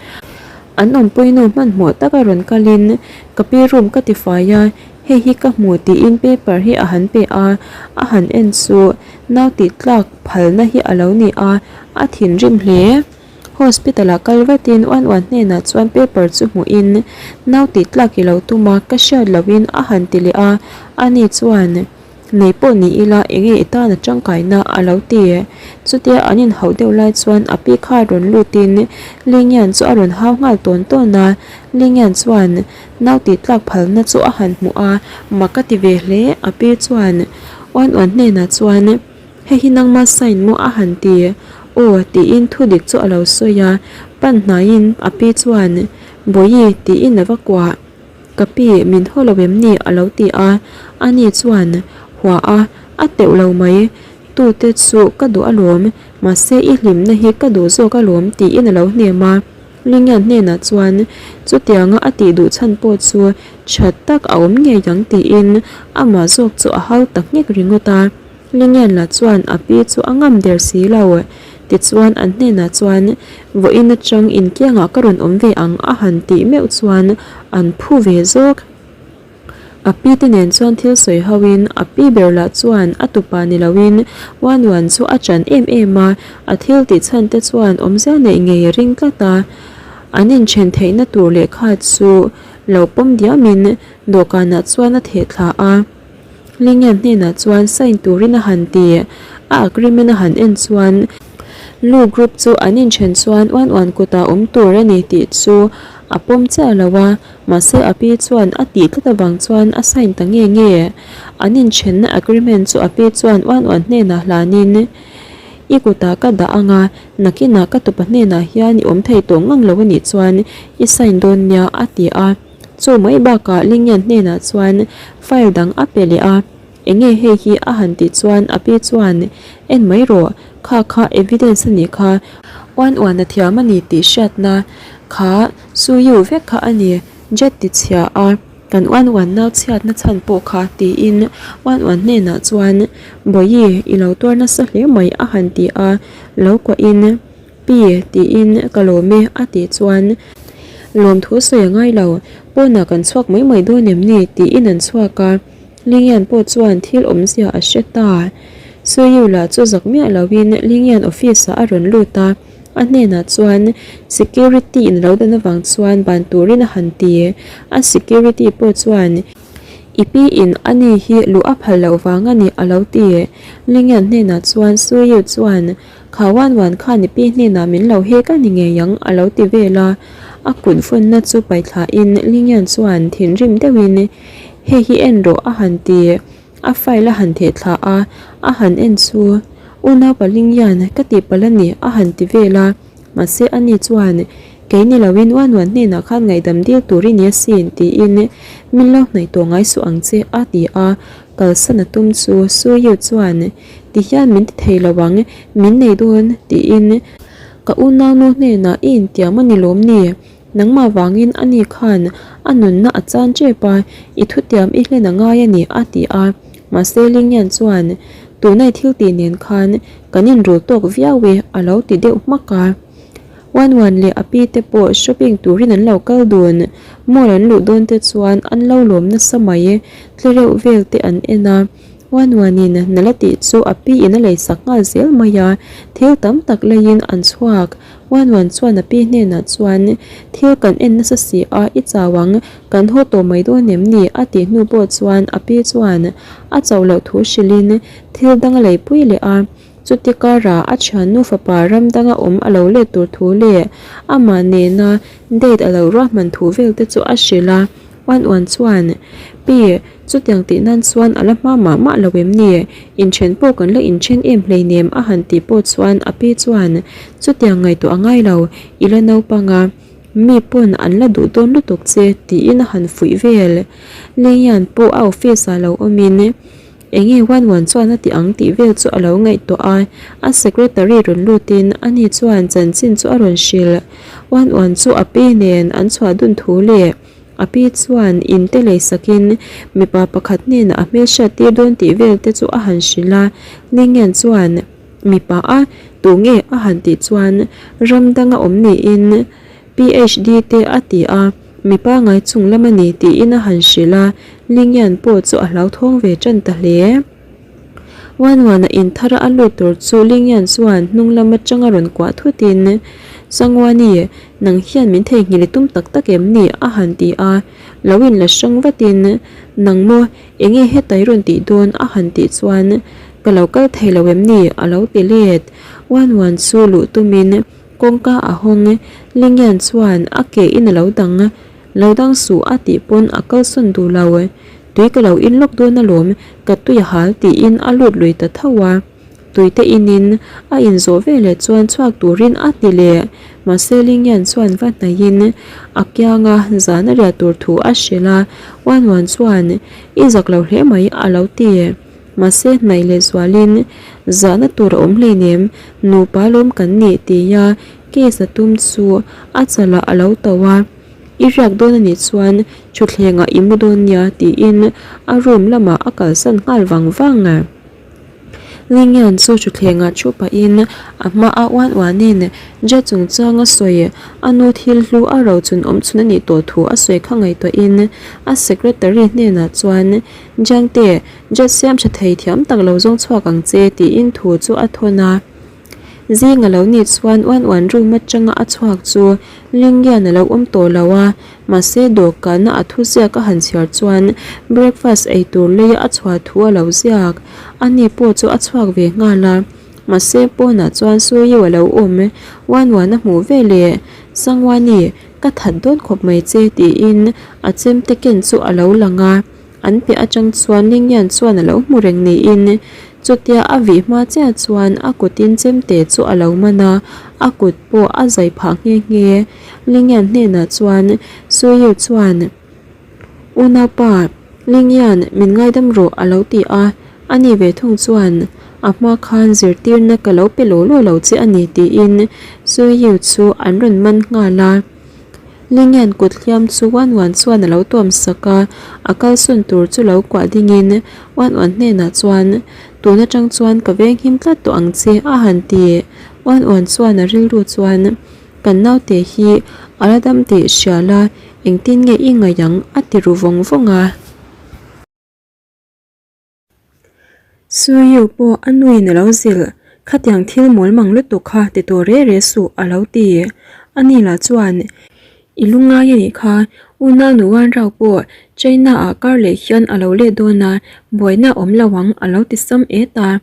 An awmpuinu hmanhmawh taka rawn kalin, Ka pi room ka tifai a, hei hi ka hmu tiin paper hi a han pe a, a han en chu nau tih tlak phalna hi a lo ni a, a thinrim hle. Hospital ah kal vatin uan uan hnenah chuan paper chu hmuhin nau tih tlak i lo tum a, ka hriat lohin a han ti leh a, ani chuan nei pawh ni ila enge i tan a tangkaina a lo ti. Chutia an inhauh deuh lai chuan a pi kha rawn lutin Lingian chu a rawn hau nghal tawn tawn a, Lingian chuan nau tih tlak phalna chu a han hmuh a, mak a ti ve hle, a pi chuan uan uan hnenah chuan Hei hi nangma sign maw a han ti? Aw tiin thu dik chu a lo sawi a, pan hnaiin a pi chuan Bawihi tiin a va kuah. Ka pi min haw lo em ni a lo ti a, ani chuan hua a, a teuh lo mai, tute chu ka duh alawm, mahse i hlimna hi ka duh zawk alawm tiin a lo hnem a. Lingian hnenah chuan chutianga a tih duh chhan pawh chu tha tak a awm ngei ang tiin amah zawk chu a hau ta nghek ringawt a. Lingian lah chuan a pi chu a ngam der si lo. Tichuan an hnenah chuan vawiin atang inkiangah ka rawn awm ve ang a han tih meuh chuan an phu ve zawk. A pi te nen chuan thil sawi ho in a pi ber lah chuan a tupa ni lo in Wan Wan chu a chan em em a, a thil tih chhan te chuan awmzia neih ngei a ring tlat a. An inthen theihna tur lehkha chu lo pawm diam in dawhkanah chuan a theh thla a. Lingian hnenah chuan sign turin a han ti. A agreement a han en chuan Lu group chu an inthen chuan uan uan kutah awm tur a ni tih chu a pawm chiah lo a, mahse a pi chuan a tih tlat avang chuan a sign ta nge nge. An inthenna agreement chu a pi chuan uan uan hnenah hlanin, I kutah ka dah ang a, nakinah ka tupa hnenah hian i awm thei tawh ngang lo a nih chuan i sign dawn nia a ti a. Chu mai bakah Lingyan hnenah chuan file dang a pe leh a, Enge hei hi a han tih chuan a pi chuan, En mai rawh, kha kha evidence a nih kha, uan uan a thiam a ni tih hriatna kha Suyu vek kha a ni, jet ti chhia a, kan uan uan nau chhiatna chhan pawh kha tiin uan uan hnenah chuan, Bawihi, i lo tuar nasa hle mai a han ti a, lo kuahin. Pi, tiin ka lawm e a tih chuan lawmthu sawi a ngai lo, pawnah kan chhuak mai mai dawn em ni tiin an chhuak a, Lingyan pawh chuan thil awmzia a hre ta. Suiyu lah chu zak miah loin Lingyan office ah a rawn lut a, a hnenah chuan security in lo dan avang chuan ban turin a han ti, a security pawh chuan I pi in a ni hi luh a phal loh vang a ni a lo ti. Lingyan hnenah chuan Suiyu chuan Kha uan uan khan i pi hnenah min lo hek a ni ngei ang a lo ti vel a, a kut vawnna chu paithlain Lingyan chuan thinrim deuhin hei hi en rawh a han ti, a file a han theh thla a, a han en chu Unaupa Lingyan ka tihpalh a ni a han ti vel a, mahse ani chuan. Kei ni loin Uan Uan hnenah khan ngaihdam dil tur i ni asin tiin min lo hnaih tawh ngai suh ang che a ti a, kalsan a tum chu Suyu chuan ti hian min ti thei lo ang, min nei dawn tiin ka unaunu hnenah i intiam a ni lawm ni? Nangmah vangin ani khan a nunna a chan tep a, i thutiam i hlen a ngai a ni a ti a. Mahse Lingyan chuan tuna i thil tih nen khan kan inrul tawk viau e a lo ti deuh hmak a. Wan Wan leh a pi te pawh shopping turin an lo kal dun. Mall an luh dawn te chuan an lo lawm nasa mai. Tlereuh vel te an en a. Wan Wanin nala tih chu a pi in a leisak nghal zel mai a, thil tam tak leiin an chhuak. Wan Wan chuan a pi hnenah chuan, Thil kan en nasa si a, i chau ang, kan haw tawh mai dawn em ni? a tih hnu pawh chuan a pi chuan a chauh loh thu hrilhin thil dang a leipui leh a. Chuti karah a thiannu fapa ram danga awm a lo let tur thu leh amah nena date a lo ruahman thu vel te chu a hrilh a. Uan uan chuan, Pi, chutiang tih nan chuan a la hma mah mah lo em ni? Inthen pawh kan la inthen em hleinem a han tih pawh chuan a pi chuan, Chutiang ngaihtuah a ngai lo, i la naupang a, mi pawn an la duh dawn lutuk che tiin a han fuih vel. Lingyan pawh a office ah lo awmin, Enge Wan Wan chuan a ti ang tih vel chu a lo ngaihtuah a, a secretary rawn lutin ani chuan chanchin chu a rawn hrilh. Wan Wan chu a pi nen an chhuah dun thu leh a pi chuan in te lei sakin mipa pakhat hnenah a hmelhriat tir dawn tih vel te chu a han hrilh a, Lingyan chuan mipa a tunge a han tih chuan ram danga awm niin PHD te a ti a, mi pangai chung lam a ni tiin a han hrilh a, Lingyan pawh chu a hlauthawng ve tan ta hle. Wan Wan-a in thara a lut tur chu Lingyan chuan hnung lam atanga rawn kuah thutin, Sangwani, nang hian min theihnghilh i tum tak tak em ni? a han ti a, lo in la hrang vatin, Nang maw, enge heta i rawn tih dawn? a han tih chuan, Ka lo kal thei lo em ni? a lo ti let. Wan Wan chu luh tumin, Kawngka a hawng, Lingyan chuan a ke in a lo dang, lo dang suh a tih pawn a kalsawn duh lo. Tui ka lo in lawk dawn alawm, ka tui a hal tiin a lut lui ta tho a. Tui te inin a in zawh veleh chuan chhuak turin a ti leh. Mahse Lingyan chuan va hnaihin a kianga zan a riah tur thu a hrilh a, Wan Wan chuan i zak lo hle mai a lo ti. Mahse hnaih leh zualin zahna tur a awm hleinem, nupa lawm kan nih tia case a tum chu a chalah a lo to a, I riak dawn a nih chuan thutthlengah i mu dawn nia tiin a room lamah a kalsan nghal vang vang a. Lingyan chu thutthlengah thu pahin a hma a uan uanin Jet chungchang a sawi, a nu thil hlu a rochun awm chhun a nih tawh thu a sawi kha ngaihtuahin a secretary hnenah chuan Jiangte, Jet siam tha thei thiam tak lo zawng chhuak ang che tiin thu chu a thawn a. Zing a lo nih chuan uan uan room atanga a chhuak chu Lingian a lo awm tawh lo a, mahse dawhkana a thuziak a han chhiar chuan breakfast ei tur leia a chhuah thu a lo ziak. Ani pawh chu a chhuak ve nghal a, mahse pawnah chuan Suiu a lo awm uan uan a hmuh veleh Sangwani ka that dawn khawp mai che tiin a chemte ken chu a lo lang a. An piah atang chuan Lingyan chuan a lo hmu reng niin chutia a vih hma chiah chuan a kutin chemte chu a lo man a, a kut pawh a zai phah nghe nghe. Lingyan hnenah chuan Suiyu chuan, Unaupa, Lingyan, min ngaidam rawh a lo ti a, ani ve thung chuan, A hma khan zirtirna ka lo pe law law lo che a ni tiin Suiyu chu an rawn man nghal a. Lingyan kut hliam chu Wan Wan chuan a lo tuam sak a, a kalsawn tur chu lo kuah dingin Wan Wan hnenah chuan, Tun atang chuan ka venghim tlat tawh ang che a han ti. Wan Wan chuan a rilru chuan, Kan naute hi a la dam tih hria la, engtin nge i ngaih ang? a ti ru vawng vawng a. Suiu pawh a nuin a lo zilh, Khatiang thil mawl mang lutuk kha ti tawh re re suh a lo ti. Ani lah chuan, I lungngai a nih kha, unau nu Wanrau pawh China ah kar leh hian a lo let dawn a, buaina a awm lo ang a lo ti sam et a.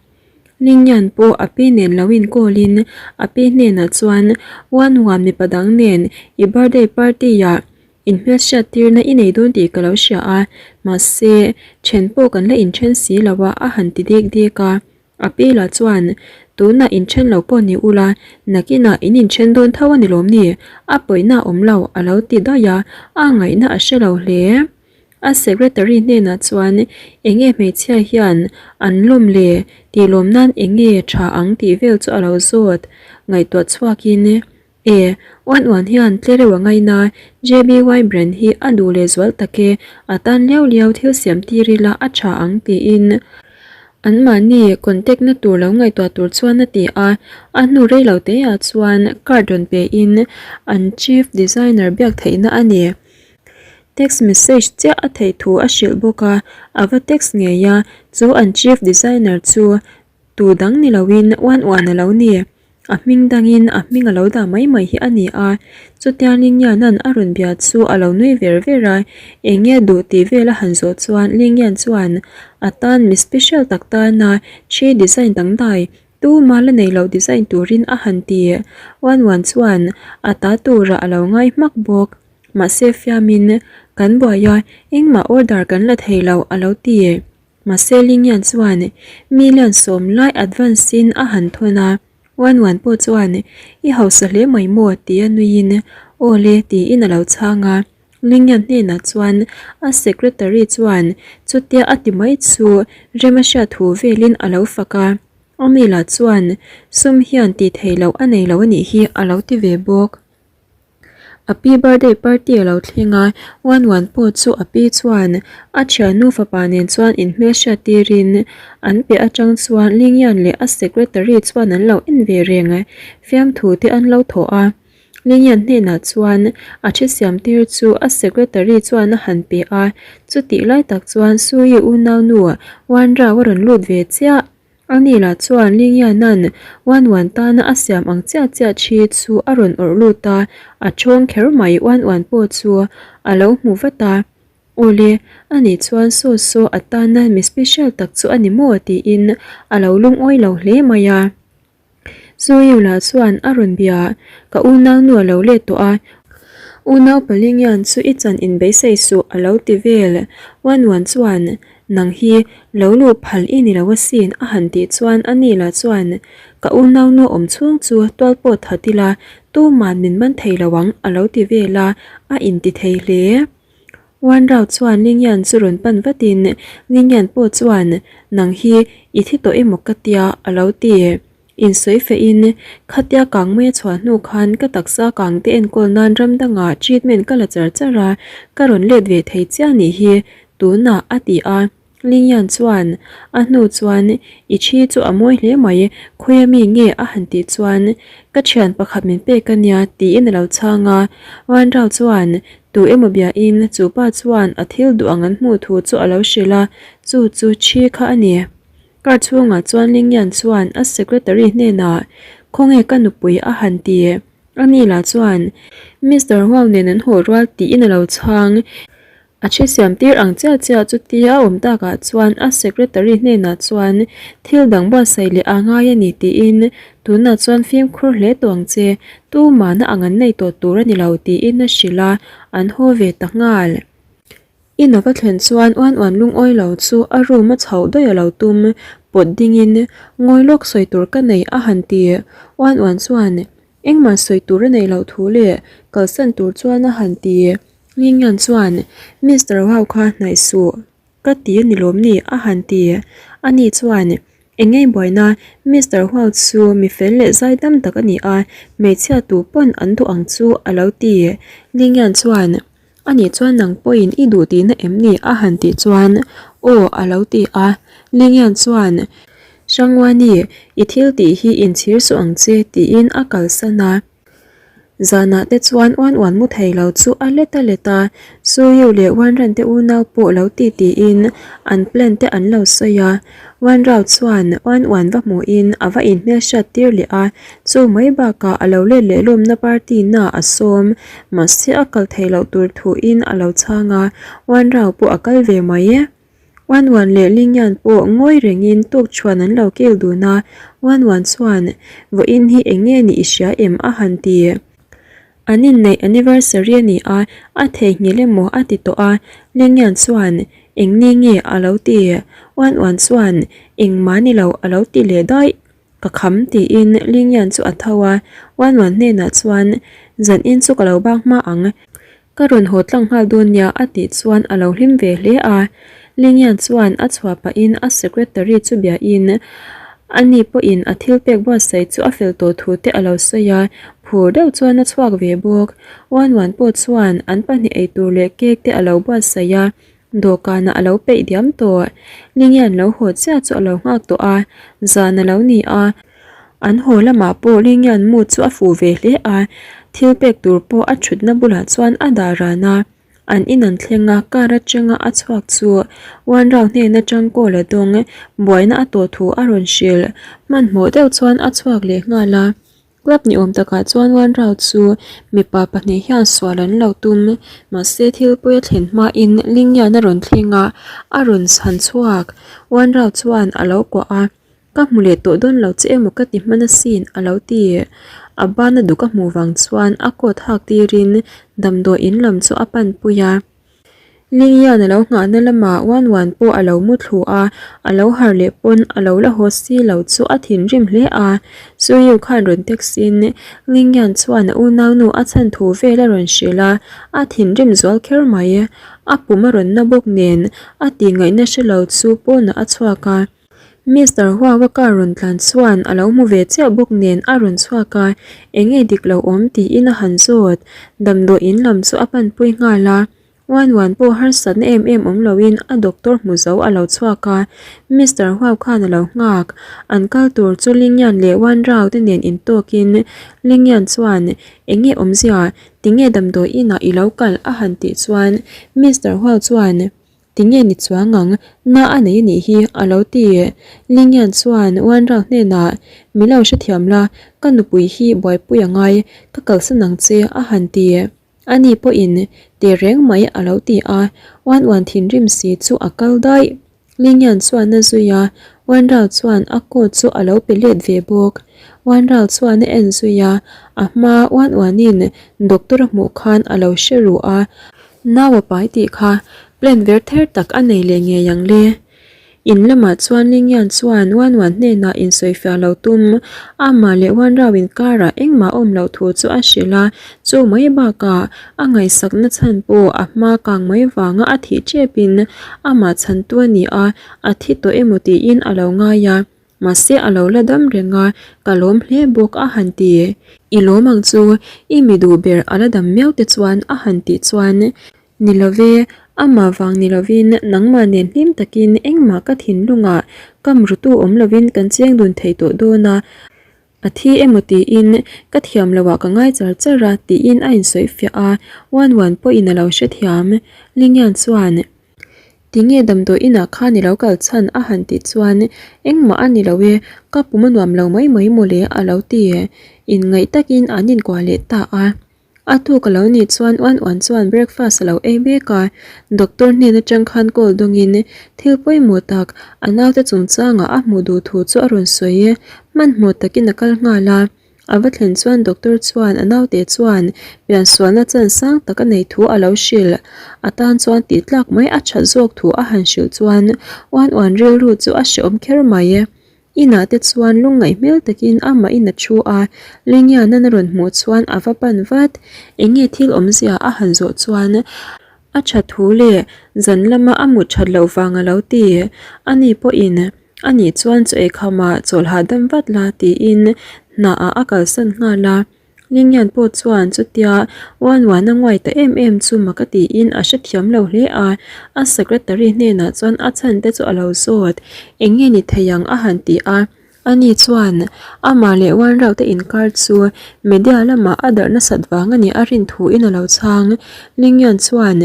Lingyan pawh a pi nen lo inkawl in a pi hnenah chuan, Wan Wan mipa dang nen i birthday party ah Inhmelhriat tirna i nei dawn tih ka lo hria a, mahse, then pawh kan la inthen si lo a, a han ti dek dek a. A pi lah chuan, Tunah inthen lo pawh ni ula, nakinah in inthen dawn tho a ni lawm ni? A pawihna a awm lo, a lo ti daih a, a ngaihna a hre lo hle. A secretary hnenah chuan enge hmeichhia hian an lawm le tih lawm nan enge tha ang tih vel chu a lo zawt ngaihtuah chhuakin E, uan uan hian tlereuh a ngaina JBY brand hi a duh leh zual tak e, a tan liau liau thil siam tir ila a tha ang tiin anmahni contact na tur lo ngaihtuah tur chuan a ti a, a hnu rei lo te ah chuan card rawn pe in an chief designer biak theihna a ni. Text message chiah a theih thu a hrilh bawk a, a va text ngei a, chu an chief designer chu tu dang ni loin uan uan a lo ni. A hming dangin a hming a lo dah mai mai hi a ni a, chutia Lingyan-a'n a rawn bia chu a lo nui ver ver a, eng nge duh tih vel a han zawh chuan Lingyan chuan a tan mi special tak tana thi design dangdai Tuma la nei loh design turin a han ti. Uan Uan chuan a ta turah a lo ngai hmak bawk. Mahse fiamin, Kan buai a, engmah order kan la thei lo a lo ti. Mahse Lingyan chuan million 10 lai advance in a han thawn a. Uan Uan pawh chuan, I hausa hle mai maw? tia nuiin, Aw le tiin a lo chhang a. Lingyan hnenah chuan a secretary chuan chutia a ti mai chu rem a hriat thu velin a lo fak a. Amila chuan sum hian tih theih loh a nei lo a nih hi a lo ti ve bawk. A pi birthday party a lo thleng a, Wan Wan pawh chu a pi chuan a thiannu fapa nen chuan inhmelhriat tirin an piah atang chuan Lingyan leh a secretary chuan an lo en ve reng. Fiamthu te an lo thawh a. Lingyan hnenah chuan a thi siam tir chu a secretary chuan a han pe a, chutih lai tak chuan Sui unaunu Wan Rao a rawn lut ve chiah. Ani lah chuan Lingyanan Wan Wan tana a siam ang chiah chiah thi chu a rawn awrh lut a, a chawng kher mai Wan Wan pawh chu a lo hmu vat a. Awle, ani chuan saw saw a tana mi special tak chu a ni maw tiin a lo lungawi lo hle mai a. Zoyula chuan a rawn bia, Ka unaunu a lo let tawh a, unau Palingian chu i chan in beisei suh a lo ti vel. Wanwan chuan, Nang hi lo luh phal i ni lo asin a han tih chuan ani lah chuan, Ka unaunu awm chhung chu tual pawh that ila, tuman min man thei lo ang a lo ti vel a, a inti thei hle. Wanrao chuan Lingyan chu rawn pan vatin Lingyan pawh chuan, Nang hi i thi tawh emaw ka tia a lo ti. Insawi fehin, Khatia kang mai a chhuah hnu khan ka taksa kang te enkawl nan ram dangah treatment ka la char char a, ka rawn let ve thei chiah nih hi tunah a ti a. Lingyan chuan a hnu chuan, I thi chu a mawi hle mai, khawia mi nge a han tih chuan, Ka thian pakhat min pek a nia tiin a lo chhang a. Wanrao chuan tu emaw biain chu pa chuan a thil duh ang an hmuh thu chu a lo hrilh a, chu chu thi kha a ni. Car chhungah chuan Lingyan chuan a secretary hnenah, Khawnge ka nupui a han ti? Ani lah chuan, Mister Huang nen an haw rual tiin a lo chhang. A thi siam tir ang chiah chiah chutia a awm takah chuan a secretary hnenah chuan thil dang buatsaih leh a ngai a ni tiin tunah chuan fimkhur hle tawh ang che, tumahna ang an nei tawh tur a ni lo tiin a hrilh a, an haw ve ta nghal. In a va thlen chuan uan uan lungawi lo chu a room a chhoh daih a lo tum pawt dingin ngawi lawk sawi tur ka nei a han ti. Uan uan chuan Engmah sawi tur a neih loh thu leh kalsan tur chuan a han ti. Lingyan chuan, Mister Wau kha hnaih suh, ka ti a ni lawm ni? a han ti. Ani chuan, Engei buaina, Mister Wau chu mi fel leh zaidam tak a ni a, hmeichhia tu pawn an duh ang chu a lo ti. Lingyan chuan, Ani chuan nang pawhin i duh tihna em ni? a han tih chuan, Aw a lo ti a. Lingyan chuan, Hrangwani, i thil tih hi inchhir suh ang che tiin a kalsan a. Zanah te chuan uan uan mu thei lo chu a let a let a, Suyu leh Wanran te unau pawh lo ti tiin an plan te an lo sawi a. Wanrao chuan uan uan va hmuhin a va inhmelhriat tir leh a, chu mai bakah a lo let leh lawmna party na a sawm, mahse a kal theih loh tur thuin a lo chhang a, Wanrao pawh a kal ve mai e. Wan Wan leh Lingyan pawh ngawi rengin tukṭhuan an lo kil dun a, Wan Wan chuan, Vawiin hi eng nge nih i hria em? a han ti. An inneih anniversary a ni a, a theihnghilh emaw a ti tawh a, Lingyan chuan, Eng ni nge? a lo ti. Wan Wan chuan, Engmah ni lo a lo ti leh daih. Ka kham tiin Lingyan chu a tho a, Wanwan hnenah chuan, Zan in chu ka lo bak hma ang. Ka rawn haw tlang nghal dawn nia a tih chuan a lo hlim ve hle a. Lingyan chuan a chhuah pahin a secretary chu biain ani pawhin a thil pek buatsaih chu a fel tawh thu te a lo sawi a, phur deuh chuan a chhuak ve bawk. Wanwan pawh chuan an pahnih eitur leh cake te a lo buatsaih a, Dawhkanah a lo peih diam tawh. Lingyan lo haw chiah chu a lo nghak tawh a, zan a lo ni a. An haw lamah pawh Lingyan mu chu a fuh ve hle a, thil pek tur pawh a thutna bulah chuan a dah ran a. An in an thleng a, car atanga a chhuak chu Wanrao hnen atang call a dawng, buaina a tawh thu a rawn hrilh. Hmanhmawh deuh chuan a chhuak leh nghal a. Club ni awm takah chuan Wanrao chu mipa pahnih hian sual an lo tum. Mahse thil pawi a thlen hmain Lingyan a rawn thleng a, a rawn chhan chhuak. Wanrao chuan a lo kuah a, Ka hmu leh tawh dawn lo che emaw ka ti hman asin a lo ti. A bana duk a hmuh vang chuan a coat hak tirin damdawi in lam chu a panpui a. Lingyan a lo nghahna lamah Wan Wan pawh a lo mu thlu a, a lo harh leh pawn a lo la haw si lo chu a thinrim hle a. Suyu khan rawn text in Lingyan chuan a unaunu a chhan thu vel a rawn hrilh a, a thinrim zual kher mai. A pum a rawn na bawk nen a tihngaihna hre lo chu pawnah a chhuak a. Mister Huawa car rawn tlan chuan a lo hmu ve chiah bawk nen a rawn chhuak a, eng nge dik lo awm tiin a han zawt. Damdawi in lam chu a panpui nghal a, Wan Wan pawh harsatna em em awm loin a doctor hmu zo a lo chhuak a, Mister Huau khan a lo nghak. An kal tur chu Lingyan leh Wan Rao te nen intawkin Lingyan chuan eng nge awmzia, tinge damdawi inah i lo kal a han tih chuan Mister Huau chuan Tinge ni chuang ang, na a nei anih hi, a lo ti. Lingyan chuan Wanrao hnenah, Mi lo hrethiam la, ka nupui hi buaipui a ngai, ka kalsan ang che, a han ti. Ani pawhin, Ti reng mai, a lo ti a. Wan Wan thinrim si chu a kal daih. Lingyan chuan a zui a, Wanrao chuan a coat chu a lo pe let ve bawk. Wanrao chuan a en zui a, a hma Wan Wanin doctor a hmuh khan a lo hre ru a, Nau a pai tih kha plan ver ther tak a nei leh ngei ang le. In lamah chuan Lingyan chuan Wan Wan hnenah insawifiah lo tum, amah leh Wan Rao inkarah engmah awm loh thu chu a hrilh a, chu mai bakah a ngaihsakna chhan pawh a hma kang mai vanga a thih tepin amah chhantu a ni a, a thi tawh emaw tiin a lo ngai a. Mahse a lo la dam reng a, ka lawm hle bawk a han ti. I lawm ang chu, i mi duh ber a la dam miau te chuan a han tih chuan, Ni love, amah vang ni lovin nangmah nen hlim takin engmah ka thinlungah kam rutu awm lovin kan cheng dun thei tawh dawn a, a thi emaw tiin ka thiam loh ah ka ngai char char a tiin a insawi fiah a, Wan Wan pawhin a lo hrethiam. Lingyan chuan. Tinge damdawi inah khan i lo kal chhan a han tih chuan engmah a ni lo e, ka pum a nuam lo mai mai mawle a lo ti. Inngaih takin an inkuah leh ta a. A tuk a lo nih chuan uan uan chuan breakfast a lo ei mek a, doctor hnen atang khan call dawngin thil pawimawh tak a naute chungchangah a hmuh duh thu chu a rawn sawi. Hmanhmawh takin a kal nghal a. A va thlen chuan doctor chuan a naute chuan piansualna chan sang tak a nei thu a lo hrilh. A tan chuan tih tlak mai a that zawk thu a han hrilh chuan uan uan rilru chu a hrehawm kher mai. Inah te chuan lungngaih hmel takin amah in a thu a, Lingyan-an a rawn hmuh chuan a va pan vat. Eng nge thil awmzia a han zawh chuan a tha thu leh zan lama a mut that loh vang a lo ti. Ani pawhin A nih chuan chaw ei khamah chawlh hahdam vat la tiin hnaah a kalsan nghal a. Lingyan pawh chuan chutia uan uan a nguai ta em em chu mak a tiin a hrethiam lo hle a. A secretary hnenah chuan a chhan te chu a lo zawt. Eng nge ni thei ang a han ti a. Ani chuan amah leh uan rauh te inkar chu media lamah a darh nasat vang a nih a rin thuin a lo chhang. Lingyan chuan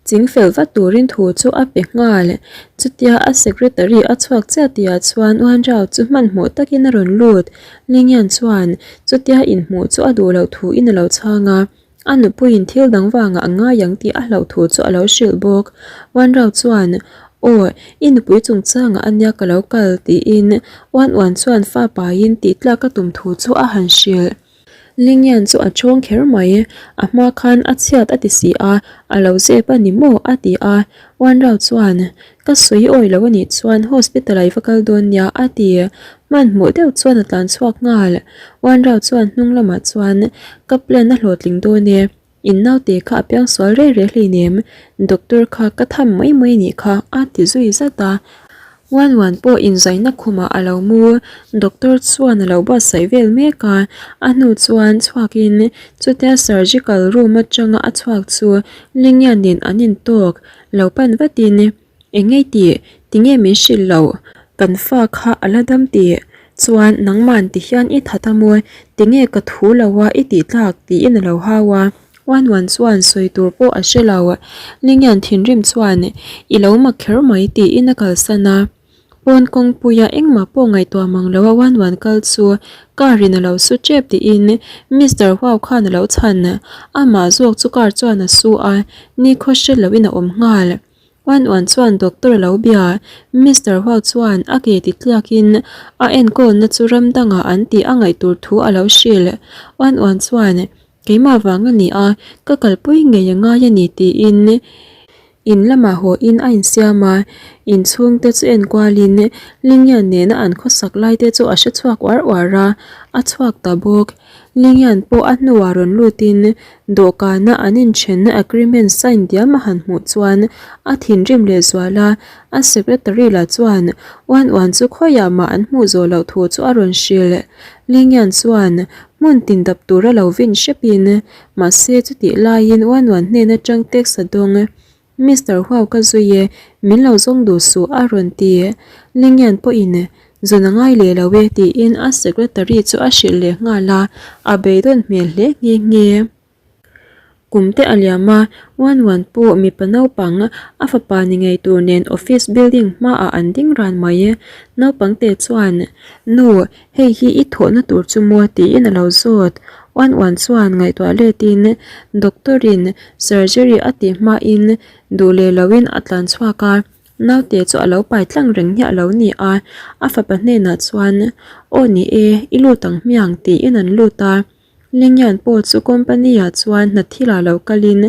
Ching fel vat turin thu chu a pe nghal. Chutia a secretary a chhuak chiah tihah chuan Uanrao chu hmanhmawh takin a rawn lut. Lingyan chuan chutia inhmuh chu a duh loh thuin a lo chhang a, a nupuiin thil dang vangah a ngai ang tih a hlauh thu chu a lo hrilh bawk. Uanrao chuan, Aw, i nupui chungchangah a nia ka lo kal, tiin Uan Uan chuan fa paiin tih tlak a tum thu chu a han hrilh. Lingyan chu a chawng kher mai. A hma khan a chhiat a ti si a, a lo zep a ni maw? a ti a. Wanrao chuan, Ka sawi awi lo a nih chuan hospital ah i va kal dawn nia, a ti. Hmanhmawh deuh chuan a tlan chhuak nghal. Wanrao chuan hnung lamah chuan, Ka plan a hlawhtling dawn e. In naute kha a piang sual rei rei hleinem, doctor kha ka tham mai mai nih kha a ti zui zat a. Wan Wan pawh inzaina khumah a lo mu, doctor chuan a lo buatsaih vel mek a, a hnu chuan chhuakin chutia surgical room atanga a chhuak chu Lingyan nen an intawk lo pan vatin Eng ngei tih? Tinge min hrilh loh? Kan fa kha a la dam tih chuan nangman ti hian i that a maw? Tinge ka thu lo a i tih tlak? tiin a lo hau a. Wan Wan chuan sawi tur pawh a hre lo. Lingyan thinrim chuan i lo mak kher mai tiin a kalsan a. Pawn kawngpuia engmah pawh ngaihtuah mang lo a Wan Wan kal chu car in a lo su tep tiin Mister Huau khan a lo chhan. Amah zawk chu car chuan a su a, nikhaw hre loin a awm nghal. Uan Uan chuan doctor a lo bia. Mister Huau chuan a ke ti tliakin a enkawlna chu ram dangah an tih a ngaih tur thu a lo hrilh. Uan Uan chuan, Keimah vang a ni a, ka kalpui ngei a ngai a ni tiin in lamah haw in a insiam a. Inchhungte chu enkualin Lingyan nena an khawsak laite chu a hre chhuak uar uar a, a chhuak ta bawk. Lingyan pawh a hnuah rawn lutin dawhkana an inthenna agreement sign diam a han hmuh chuan a thinrim leh zual a, a secretary lah chuan uan uan chu khawiah mah an hmuh zawh loh thu chu a rawn hrilh. Lingyan chuan hmun tin dap tura lo vin hrepin mahse chutih laiin uan uan hnen atang text a dawng. Mister Huau ka zui e, min lo zawng duh suh a rawn ti. Lingyan pawhin zawn a ngai leh lo e tiin a secretary chu a hrilh leh nghal a, a beidawn hmel hle nghe nghe. Kum te a liam a, Wan Wan pawh mipa naupang a fapa ni ngei tur nen office building hmaah an ding ran mai. Naupang te chuan, Nu, Hei hi i thawhna tur chu maw tiin a lo zawt. Uan uan chuan ngaihtuah letin doctor in surgery a tih hmain duh leh loin a tlan chhuak a, naute chu a lo pai tlang reng hi a lo ni a, a fapa hnenah chuan Aw ni e, i lut ang hmiang tiin an lut a. Lingyan pawh chu company ah chuan hna thil ah lo kalin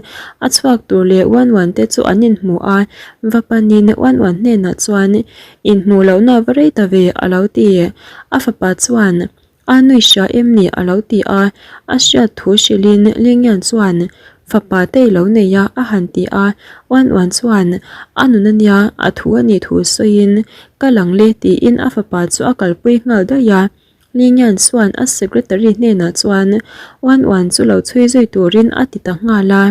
a chhuak tur leh Uan Uan te chu an inhmu a, va panin Uan Uan hnenah chuan inhmuh lohna va rei ta ve a lo ti. A fapa chuan a nui hria em ni a lo ti a, a hriat thu hrilhin Lingyan chuan fapa te i lo nei a a han ti a, Uan Uan chuan a nun ania a thu a nih thu sawiin ka lang le tiin a fapa chu a kalpui nghal daih a. Lingyan chuan a secretary hnenah chuan Uan Uan chu lo chhui zui turin a ti ta nghal a.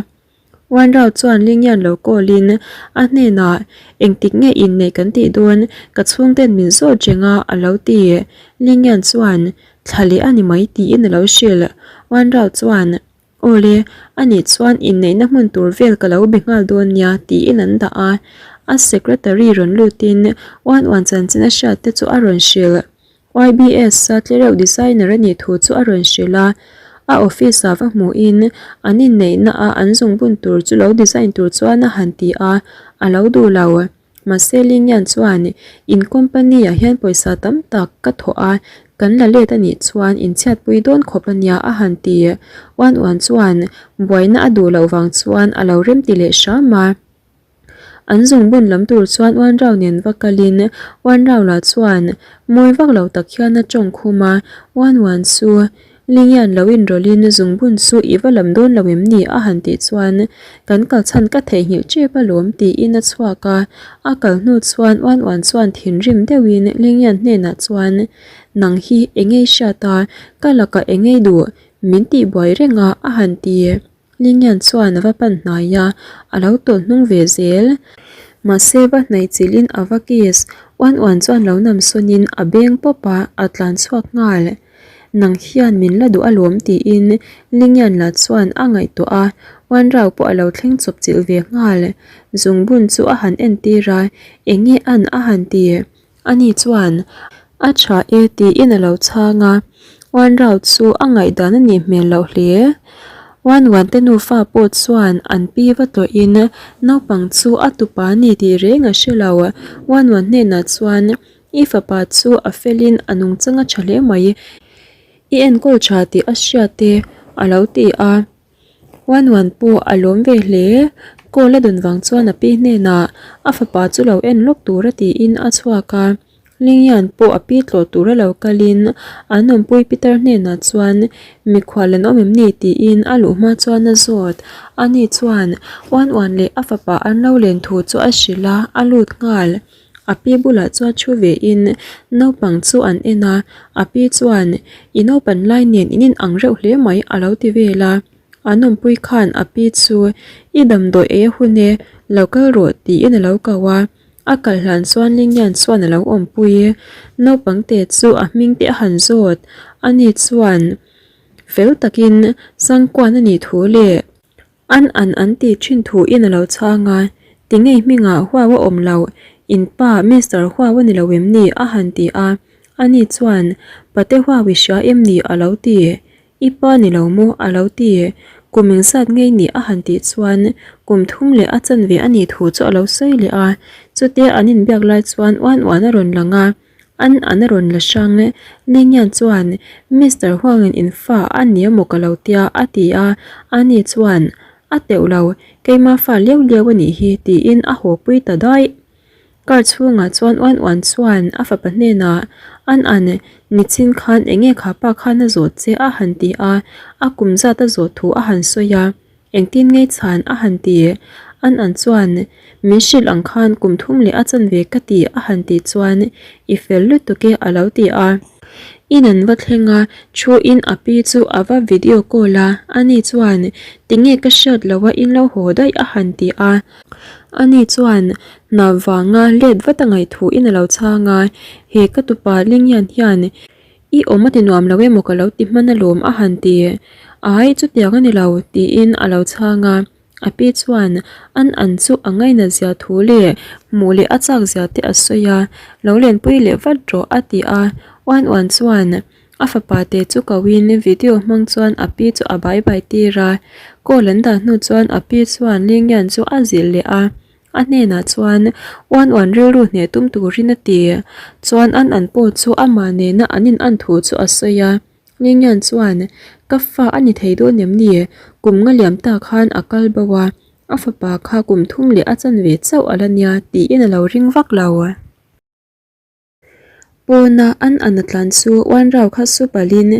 Uan Rao chuan Lingyan lo call in a hnenah engtik nge inneih kan tih dawn ka chhungten min zawt reng a a lo ti. Lingyan chuan thla leh a ni mai tiin a lo hrilh. Uan Rao chuan Awle, anih chuan inneihna hmun tur vel ka lo be nghal dawn nia tiin an dah a. A secretary rawn lutin uan uan chanchin a hriat te chu a rawn hrilh. YBS-a tlereuh designer a nih thu chu a rawn hrilh a. A office-ah va hmuhin an inneihna a an zungbun tur chu lo design tur chuan a han ti a, a lo duh lo. Mahse Lingyan chuan in company ah hian pawisa tam tak ka thawh a, kan la let a nih chuan in chhiatpui dawn khawp a nia a han ti. Uan uan chuan buaina a duh loh vang chuan a lo remti leh hram a. An zungbun lam tur chuan Uan Rao nen va kalin Uan Rao lah chuan mawi vak lo tak hian a tawng khum a, Uan uan chu Lingyan lo inrawlhin zungbun chu i va lam dawn lo em ni? a han tih chuan kan kal chhan ka theihnghilh tep alawm tiin a chhuak a, a kal hnu chuan uan uan chuan thinrim deuhin Lingyan hnenah chuan Nang hi engei hriat a, ka lakah engei duh min tih buai reng a a han ti. Lingyan chuan a va pan hnai a, a lo tawlh hnung ve zel. Mahse va hnaih chilhin a va kiss, uan uan chuan lo nam sawnin a beng pawp a, a tlan chhuak nghal. Nang hian min la duh alawm tiin Lingyan lah chuan a ngaihtuah a, uan rau pawh a lo thleng chawp chilh ve nghal. Zungbun chu a han entir a, eng nge an a han ti. Ani chuan, A tha e tiin a lo chhang a, Uan Rao chu a ngaihdan a nih hmel loh hle. Uan Uan te nufa pawh chuan an pi va tlawhin naupang chu a tupa a ni tih reng a hre lo. Uan Uan hnenah chuan, I fapa chu a felin a nungchang a tha hle mai. I enkawl tha tih a hriat e a lo ti a. Wan Wan pawh a lawm ve hle. Call a dawn vang chuan a pi hnenah a fapa chu lo en lawk tura tiin a chhuak a. Lingyan pawh a pi tlawh tura lo kalin an awmpui pitar hnenah chuan mikhual an awm em ni tiin a luh hma chuan a zawt. Ani chuan Wan Wan leh a fapa an lo len thu chu a hrilh a, a lut nghal. A pi bulah chuan thu vein naupang chu an en a, a pi chuan I naupan lai nen in inang reuh hle mai a lo ti vel a. An awmpui khan a pi chu I damdawi ei a hun e, lo kal rawh tiin a lo ko a. A kal hlan chuan Lingyan chuan a lo awmpui. Naupang te chu a hming te a han zawt. Ani chuan fel takin Sangkuan a nih thu leh An an an tih thin thu in a lo chhang a, Tinge hmingah huau a awm loh, in pa Mister Huau a ni lo em ni? a han ti a. Ani chuan, Pate huau i hria em ni? a lo ti. I pa ni lo maw? a lo ti. Kum engzat ngei ni? a han tih chuan kum thum leh a chanve a nih thu chu a lo sawi leh a. Chutia an inbiak lai chuan uan uan a rawn lang a. An an a rawn la hrang. Lingyan chuan, Mister Huangin in fa a ni emaw ka lo tia a ti a. Ani chuan, A teuh lo, keima fa liau liau a nih hi tiin a haw pui ta daih. Car chhungah chuan uan uan chuan a fapa hnenah, An an, nichin khan enge kha pa khan a zawh che a han ti a, a kum zat a zawh thu a han sawi a. Engtin ngei chhan a han ti? An an chuan, Min hrilh ang khan kum thum leh a chanve ka ti a han tih chuan, I fel lutuk e a lo ti a. In an va thleng a, thu in a pi chu a va video call a, ani chuan, Tinge ka hriat lo a in lo haw daih a han ti a. Ani chuan, Hna vanga let vat a ngaih thu in a lo chhang a, He ka tupa Lingyan hian I awm a ti nuam lo emaw ka lo ti hman alawm a han ti. Ai, chutiang a ni lo, tiin a lo chhang a. A pi chuan an an chu a ngainat zia thu leh hmuh leh a chak zia te a sawi a, Lo lenpui leh vat rawh a ti a. Uan uan chuan a fapa te chu ko in video hmang chuan a pi chu a bai bai tir a. Call an dah hnu chuan a pi chuan Lingyan chu a zilh leh a. A hnenah chuan uan uan rilru hneh tum turin a ti. Chuan an an pawh chu amah nena an in an thu chu a sawi a. Ngengian chuan, Ka fa a ni thei dawn em ni? Kum nga liam ta khan a kal bo a, a fapa kha kum thum leh a chanve chauh a la nia tiin a lo ring vak lo. Pawna an an a tlan chu uan rau kha su palhin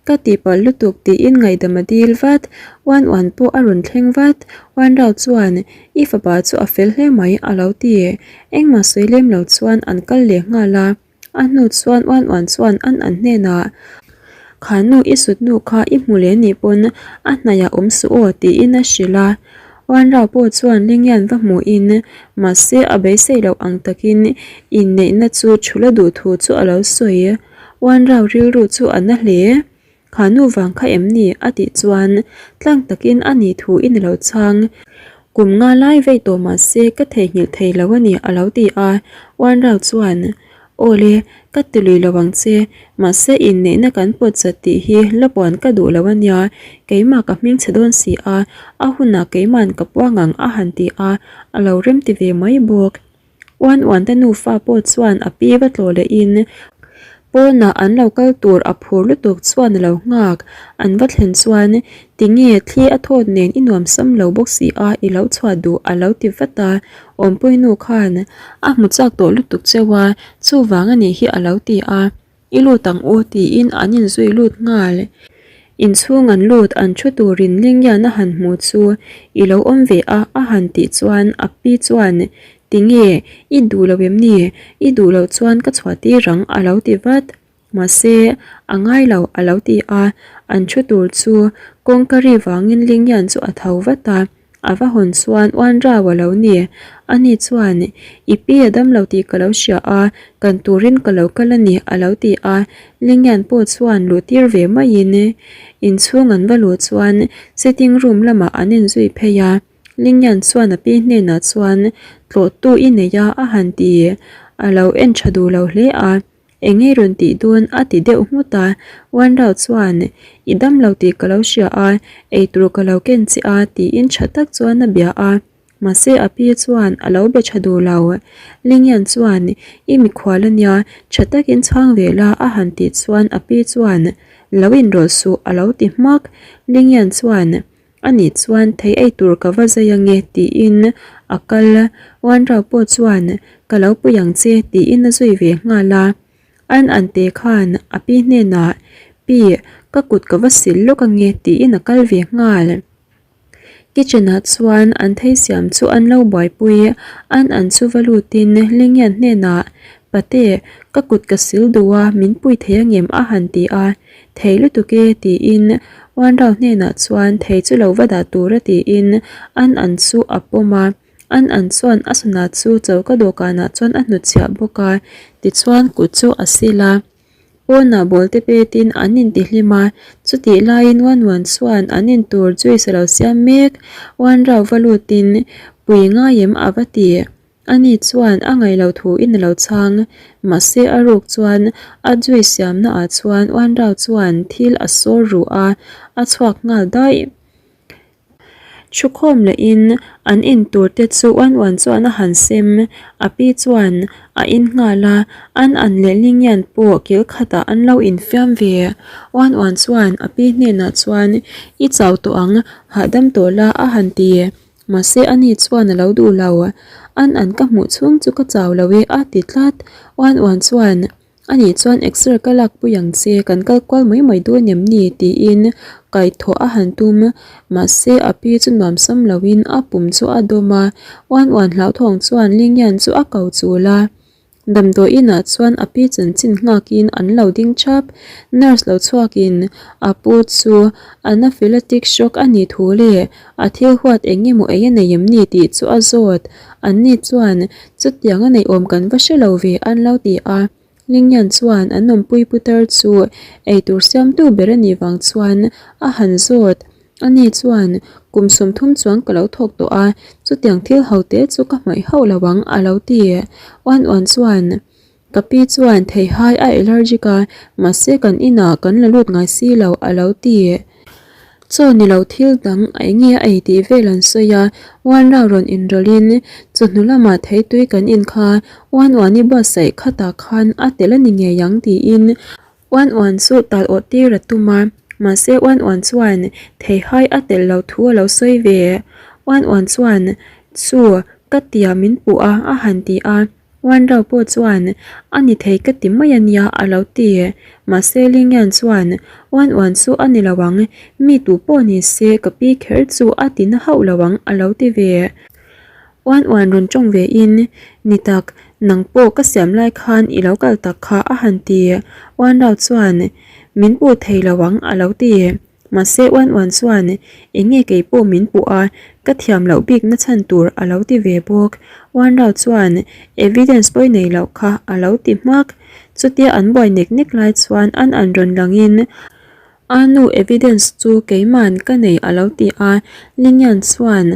ka tihpalh lutuk tiin ngaihdam a dil vat. Uan uan pawh a rawn thleng vat. Uan rau chuan i fapa chu a fel hle mai a lo ti. Engmah sawi lem lo chuan an kal leh nghal a. A hnu chuan uan uan chuan an an hnenah Kha nu i sut nu kha i hmu leh nih pawn a hnaih ah awm suh aw tiin a hrilh a. Uanrau pawh chuan Lingyan va hmuhin mahse a beisei loh ang takin inneihna chu thula duh thu chu a lo sawi. Uanrau rilru chu a na hle. Kha nu vang kha em ni? a tih chuan tlang takin a nih thu in a lo chhang. Kum nga lai vei tawh mahse ka theihnghilh thei lo a ni a lo ti a. Uanrau chuan Aw le, ka ti lui lo ang che, mahse inneihna kan pawt zat tih hi la puan ka duh lo a nia, keimah ka hming chhe dawn si a, a hunah keima'n ka puang ang a han ti a, a lo rem ti ve mai bawk. Uan uan te nufa pawh chuan a pi va tlawh lehin pawnah an lo kal tur a phur lutuk chuan a lo nghak, an va thlen chuan tinge thli a thawt nen i nuam sam lo bawk si a i lo chhuah duh a lo ti vat a. Awmpui nu khan a hmu chak tawh lutuk cheu a, chuvang a nih hi a lo ti a, I lut ang u tiin an inzui lut nghal. Inchhung an lut an thu turin Lingyan a han hmu chu i lo awm ve a a han tih chuan a pi chuan Tinge, i duh lo em ni? I duh loh chuan ka chhuah tir ang a lo ti vat. Mahse, a ngai lo a lo ti a, an thu tur chu kawngka ri vangin Lingyan chu a tho vat a, a va hawn chuan uan rau a lo ni. Ani chuan, I pi a dam lo tih ka lo hria a, kan turin ka lo kal a ni a lo ti a, Lingyan pawh chuan luh tir ve maiin inchhung an va luh chuan sitting room lamah an inzui phei a. Lingyan chuan a pi hnenah chuan tlawhtu i nei a a han ti. A lo en tha duh lo hle a. Eng nge rawn tih dawn a ti deuh nghut a, Wanrao chuan I dam lo tih ka lo hria a, eitur ka lo ken che a tiin tha tak chuan a bia a, mahse a pi chuan a lo be tha duh lo. Lingyan chuan I mikhual a nia, tha takin chhang ve la a han tih chuan a pi chuan. Lo inrawlh suh a lo ti hmak. Lingyan chuan, Ani chuan thei ei tur ka va zai ange tiin a kal. Wanrao pawh chuan, Ka lo pui ang che tiin a zui ve nghal a. An ante khan a pi hnenah, Pi, ka kut ka va sil lawk ange tiin a kal ve nghal. Kitchen ah chuan an thei siam chu an lo buaipui, an an chu va lutin Lingyan hnenah, Pate, ka kut ka sil duh a, min pui thei angem a han ti a, Thei lutuk e tiin Wanrao hnenah chuan thei chu lo va dah tur a tiin an an chu a pawm a, an an chuan a sana chu choka dawhkanah chuan a hnutchhiah bawk a, tichuan kut chu a sil a. Pawnah ball te petin an intihlim a, chutih laiin Wan Wan chuan an intur juice a lo siam mek. Wan Rao va lutin, Pui ngai em a va ti. Ani chuan a ngaih loh thuin a lo chhang. Mahse a ruk chuan a juice siamna ah chuan Wan Rao chuan thil a sawr ruh a, a chhuak nghal daih. Thukhawm lehin an in tur te chu uan uan chuan a han sem, a pi chuan a in nghal a, an an leh Lingyan pawh kil khatah an lo infiam ve. Uan uan chuan a pi hnenah chuan I chau tawh ang, hahdam tawh la a han ti. Mahse ani chuan a lo duh lo, an an ka hmuh chhung chu ka chau lo e a ti tlat. Uan uan chuan. Ani chuan exer ka lakpui ang che, kan kal kual mai mai dawn em ni? tiin kaihthawh a han tum. Mahse a pi chu nuamsam loin a pum chu a dawm a, uan uan hlauthawng chuan Lingyan chu a ko chul a. Damdawi inah chuan a pi chanchin nghakin an lo ding thap. Nurse lo chhuakin a pu chu anaphylactic shock a nih thu leh a thil huat eng emaw ei a nei em ni tih chu a zawt. Anni chuan chutiang a neih awm kan va hre lo ve an lo ti a. Lingyan chuan an awmpui putar chu eitur siamtu ber a nih vang chuan a han zawt. Ani chuan kum 30 chuang ka lo thawk tawh a, chutiang thil ho te chu ka hmaih hauh lo ang a lo ti. Uan uan chuan. Ka pi chuan theihai a allergic a, mahse kan inah kan la lut ngai si lo a lo ti. Chaw ni lo thil dang a enge a ei tih vel an sawi a, uan rau rawn inrawlhin chawhnu lamah theitui kan in kha uan uan i buatsaih khatah khan a tel a ni ngei ang tiin uan uan chu tal awh tir a tum a, mahse uan uan chuan theihai a tel lo thu a lo sawi ve. Uan uan chuan chu ka tia min puh a a han ti a. Wanrao pawh chuan, A ni thei ka ti mai a nia a lo ti. Mahse Lingyan chuan, Uan uan chu a ni lo ang, mi tu pawh ni se ka pi kher chu a ti na hauh lo ang a lo ti ve. Uan uan rawn tawng ve in, Ni tak, nang pawh ka siam lai khan i lo kal tak kha a han ti. Uanrao chuan, Min puh thei lo ang a lo ti. Mahse uan uan chuan eng nge kei pawh min puh a, ka thiam loh bik na chhan tur a lo ti ve bawk. Uan rau chuan evidence pawi nei loh kha a lo ti hmak. Chutia an buai nek nek lai chuan an an rawn langin a nu evidence chu keiman ka nei a lo ti a, Lingyan chuan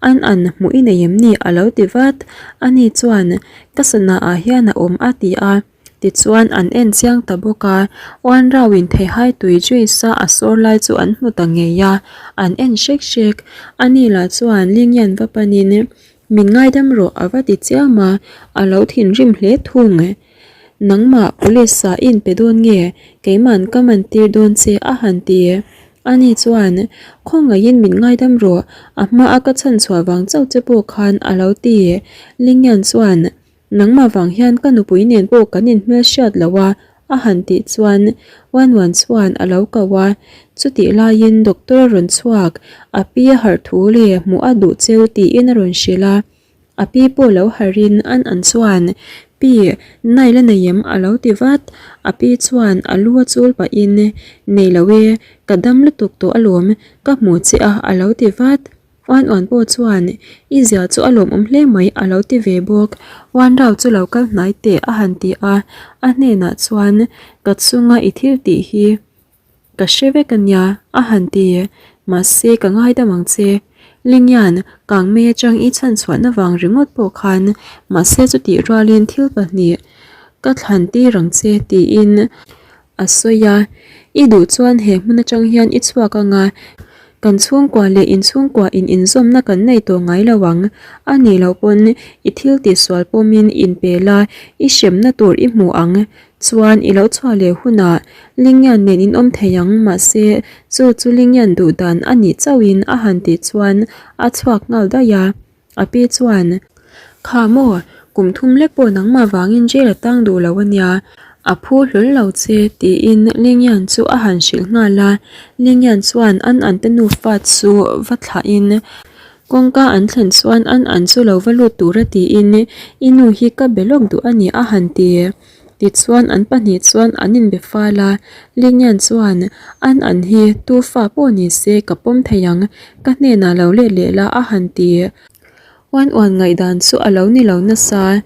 an an hmuh i nei em ni a lo ti vat. Ani chuan ka sana ah hian a awm a ti a. Tichuan an en chiang ta bawk a, Uan Rauin theihai tui juice a a sawr lai chu an hmu ta ngei a, an en hrek hrek. Ani lah chuan Lingyan va panin, Min ngaidam rawh a va ti chiam a, a lo thinrim hle thung. Nangmah police ah i inpe dawn nge, keiman ka man tir dawn che a han ti. Ani chuan, Khawngaihin min ngaidam rawh, a hma a ka chhanchhuah vang chauh che pawh khan a lo ti. Lingyan chuan, Nangmah vang hian ka nupui nen pawh kan inhmel hriat lo a, a han tih chuan Wan Wan chuan a lo ko a. Chutih laiin doctor a rawn chhuak, a pi a harh thu leh hmuh a duh cheu tiin a rawn hrilh a. A pi pawh lo harhin an an chuan, Pi, nai la nei em? a lo ti vat. A pi chuan a lu a chul pahin, Nei lo e, ka dam lutuk tawh alawm, ka hmu che a, a lo ti vat. Uan uan pawh chuan, I zia chu a lawmawm hle mai a lo ti ve bawk. Uan rau chu lo kal hnai teh a han ti a, a hnenah chuan, Ka chunga i thil tih hi ka hre vek a nia a han ti. Mahse ka ngaidam ang che. Lingyan, kangmei atang i chhanchhuahna vang ringawt pawh khan mahse chutih rualin thil pahnih ka thlan tir ang che tiin a sawi a. I duh chuan he hmun atang hian i chhuak ang a. Kan chhungkua leh in chhungkua in inzawmna kan nei tawh ngai lo ang. A nih loh pawn i thil tihsual pawmin inpe la, i hremna tur i hmu ang. Chuan i lo chhuah leh hunah Lingyan nen in awm thei ang, mahse chu chu Lingyan duh dan a nih chauhin a han tih chuan a chhuak nghal daih a. A pi chuan, Kha maw, kum thum lek pawh nangmah vangin jail a tang duh lo a nia, a phu hlawl lo che, tiin Lingyan chu a han hrilh nghal a. Lingyan chuan an ante nufa chu va thlahin kawngka an thlen chuan an an chu lo va lut tura tiin, I nu hi ka be lawk duh a ni a han ti. Tichuan an pahnih chuan an inbe fal a, Lingyan chuan, An an hi tu fa pawh ni se ka pawm thei ang, ka hnenah lo let leh la a han ti. Uan uan ngaihdan chu a lo ni lo nasa,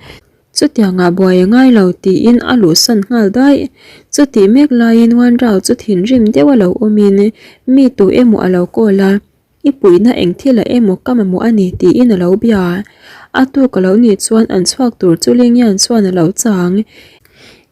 chutiangah buai a ngai lo tiin a luhsan nghal daih. Chutih mek laiin Uan Rao chu thinrim deuh a lo awmin mi tu emaw a lo call a, I puihna eng thilah emaw ka mamawh a ni tiin a lo bia. A tuk a lo nih chuan an chhuak tur chu Lingyan chuan a lo chang.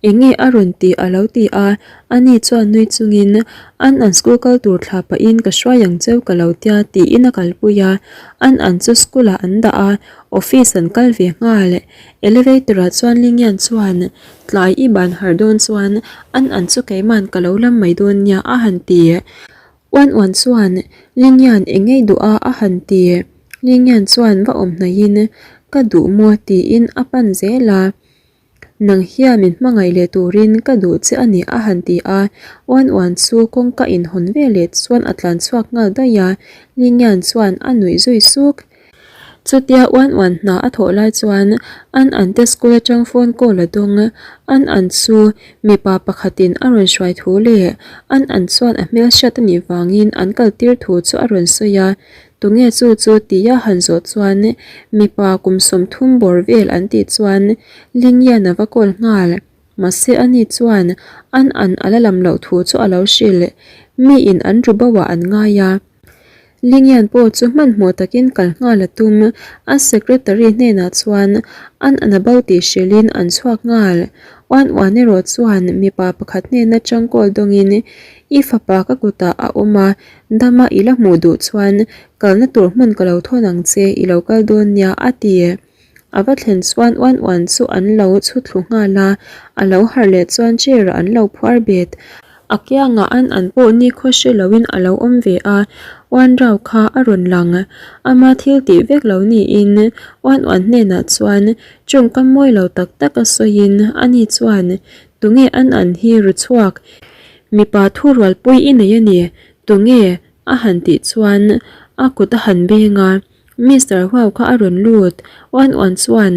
Enge a rawn tih a lo ti a, ani chuan nui chungin an an school kal tur thla pahin ka hruai ang cheu ka lo tia tiin a kalpui a. An an chu school ah an dah a, office an kal ve nghal. Elevator ah chuan Lingyan chuan tlai i ban har dawn chuan an an chu keiman ka lo lam mai dawn nia a han ti. Uan uan chuan Lingyan eng ngei duh a a han ti. Lingyan chuan va awm hnaihin ka duh maw tiin a pan zel a. Nang hian min hmangaih leh turin ka duh che a ni a han ti a. Uan uan chu kawngka inhawn veleh chuan a tlan chhuak nghal daih a. Lingyan chuan a nuih zui suk. Chutia uan uan hna a thawh lai chuan an an te school atang phone call a dawng. An an chu mipa pakhatin a rawn hruai thu leh an an chuan a hmelhriat a nih vangin an kal tir thu chu a rawn sawi a. Tunge chu chu tia han zawh chuan mipa kum 30 bawr vel an tih chuan Lingyan a va call nghal. Mahse ani chuan an an a la lam loh thu chu a lo hrilh. Miin an ru bo ah an ngai a. Lingyan pawh chu hmanhmawh takin kal nghal a tum. A secretary hnenah chuan an an a bo tih hrilhin an chhuak nghal. Uan uan erawh chuan mipa pakhat hnena tangkawl dawngin I fapa ka kutah a awm a, dama i la hmuh duh chuan kalna tur hmun ka lo thawn ang che, i lo kal dawn nia a ti. A va thlen chuan uan uan chu an lo chhu thlu nghal a, a lo harh leh chuan chair ah an lo phuar bet. A kiangah an an pawh nikhaw hre loin a lo awm ve a, uan rau kha a rawn lang. Ama thil tih vek lo niin uan uan hnenah chuan tawngkam mawi lo tak tak a sawiin ani chuan tunge an an hi ru chhuak mipa thu rualpui i nei a ni tunge a han tih chuan a kut a han beng a. Mister Huau kha a rawn lut uan uan chuan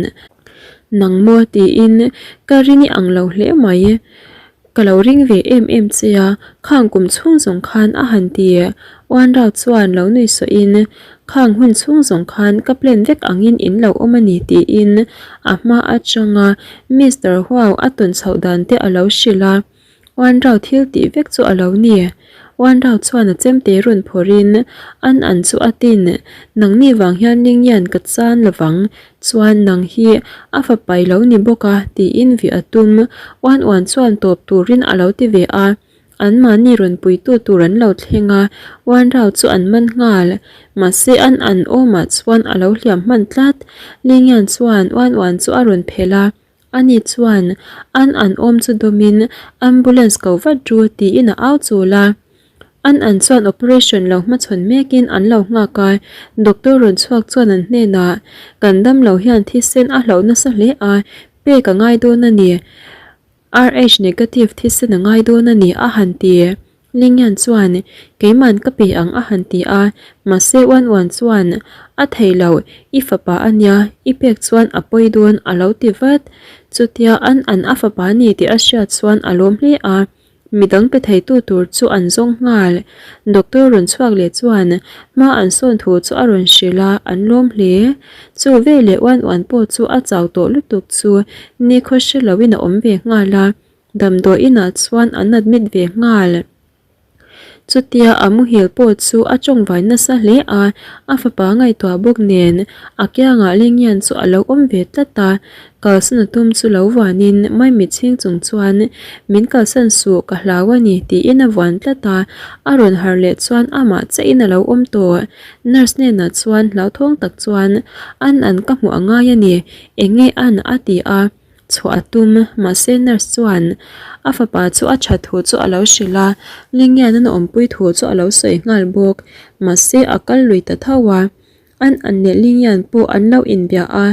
Nang maw tiin ka ring i ang lo hle mai. Ka lo ring ve em em che a, khang kum chhung zawng khan a han ti. Uan Rao chuan lo nui sawhin Khang hun chhung zawng khan ka plan vek angin in lo awm a ni tiin a hma atanga Mister Huau a tawn chhoh dan te a lo hrilh a. Uanrau thil tih vek chu a lo ni. Uanrau chuan a chemte rawn phawrhin an an chu a tin, Nangni vang hian Lingyan ka chan lovang, chuan nang hi a fapai lo ni bawk a tiin vih a tum. Uan uan chuan tawp turin a lo ti ve a. Anmahni rawn puitu tur an lo thleng a, Uanrau chu an man nghal. Mahse an an awmah chuan a lo hliam hman tlat. Lingyan chuan uan uan chu a rawn phelh a. Ani chuan an an awm chu dawmin ambulance ko vat ru tiin a au chul a. An an chuan operation lo hmachhawn mekin an lo nghak a, doctor rawn chhuak chuan an hnenah kan damlo hian thisen a hlauh nasa hle a, pek a ngai dawn a ni, Rh negative thisen a ngai dawn a ni a han ti. Lingyan chuan, Keiman ka pe ang a han ti a, mahse Uan Uan chuan, A thei lo, i fapa a nia, i pek chuan a pawi dawn a lo ti vat. Chutia an an a fapa ni tih a hriat chuan a lawm hle a, midang pe theitu tur chu an zawng nghal. Doctor rawn chhuak leh chuan hma an sawn thu chu a rawn hrilh a, an lawm hle. Chu veleh Uan Uan pawh chu a chau tawh lutuk chu nikhaw hre loin a awm ve nghal a. Damdawi inah chuan an admit ve nghal. Chutia a muhil pawh chu a tawngvai nasa hle a, a fapa ngaihtuah bawk nen a kiangah Lingyan chu a lo awm ve tlat a. Kalsan a tum chu lo vuanin Maimi chhing chung chuan Min kalsan suh ka hlau a ni tiin a vuan tlat a, a rawn harh leh chuan amah chiahin a lo awm tawh. Nurse hnenah chuan hlauthawng tak chuan An an ka hmuh a ngai a ni, eng nge an a ti a, chhuah a tum mahse nurse chuan a fapa chu a that thu chu a lo hrilh a, Lingyan an awmpui thu chu a lo sawi nghal bawk mahse a kal lui ta tho a. An an leh Lingyan pawh an lo inbia a,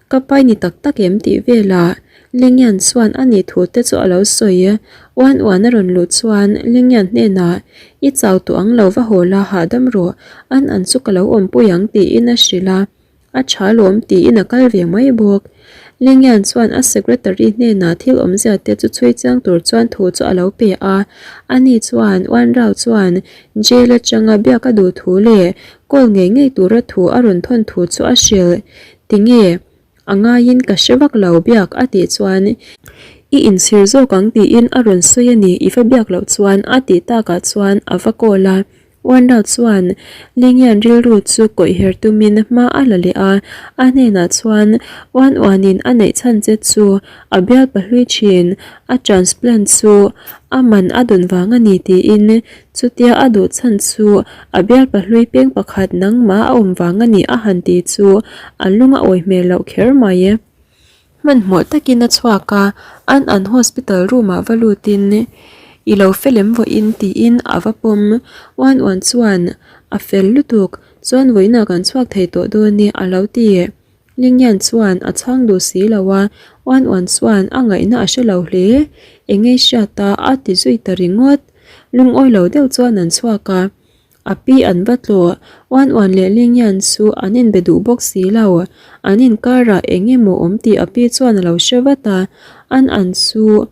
Ka pai ni tak tak em tih velah Lingyan chuan a nih thu te chu a lo sawi. Uan uan a rawn luh chuan Lingyan hnenah, I chau tawh ang lo va haw la hahdam rawh, an an chu ka lo awmpui ang tiin a hrilh a, A tha lawm tiin a kal ve mai bawk. Lingyan chuan a secretary hnenah thil awmzia te chu chhui chiang tur chuan thu chu a lo pe a, ani chuan Uan Rao chuan Jail atanga biak a duh thu leh Call ngei ngei tura thu a rawn thawn thu chu a hrilh. Tinge? A ngaiin ka hre vak lo biak a tih chuan i inchhir zawk ang tiin a rawn sawi a ni i va biak loh chuan a tih takah chuan a va call a. Uanrau chuan Lingyan rilru chu kawih her tumin hma a la leh a, a hnenah chuan uan uanin a neih chhan che chu a bial pahlui thin, a transplant chu a man a dawn vang a ni tiin Chutia a duh chhan chu a bialpa hlui peng pakhat nangmah a awm vang a ni a han ti chu a lung a awi hmel loh kher mai. Hmanhmawh takin a chhuak a, an an hospital room ah va lutin I lo fel em vawiin tiin a va pawm. Uan uan chuan a fel lutuk chuan vawiinah kan chhuak thei tawh dawn e a lo ti. Lingyan chuan a chhang duh si lo a, Uan Uan chuan a ngaihna a hre lo hle. Eng nge hriat a, a ti zui ta ringawt. Lungawi lo deuh chuan an chhuak a, a pi an va tlawh. Uan Uan leh Lingyan chu an inbe duh bawk si lo. An inkarah eng emaw awm tih a pi chuan a lo hre vat a, An An chu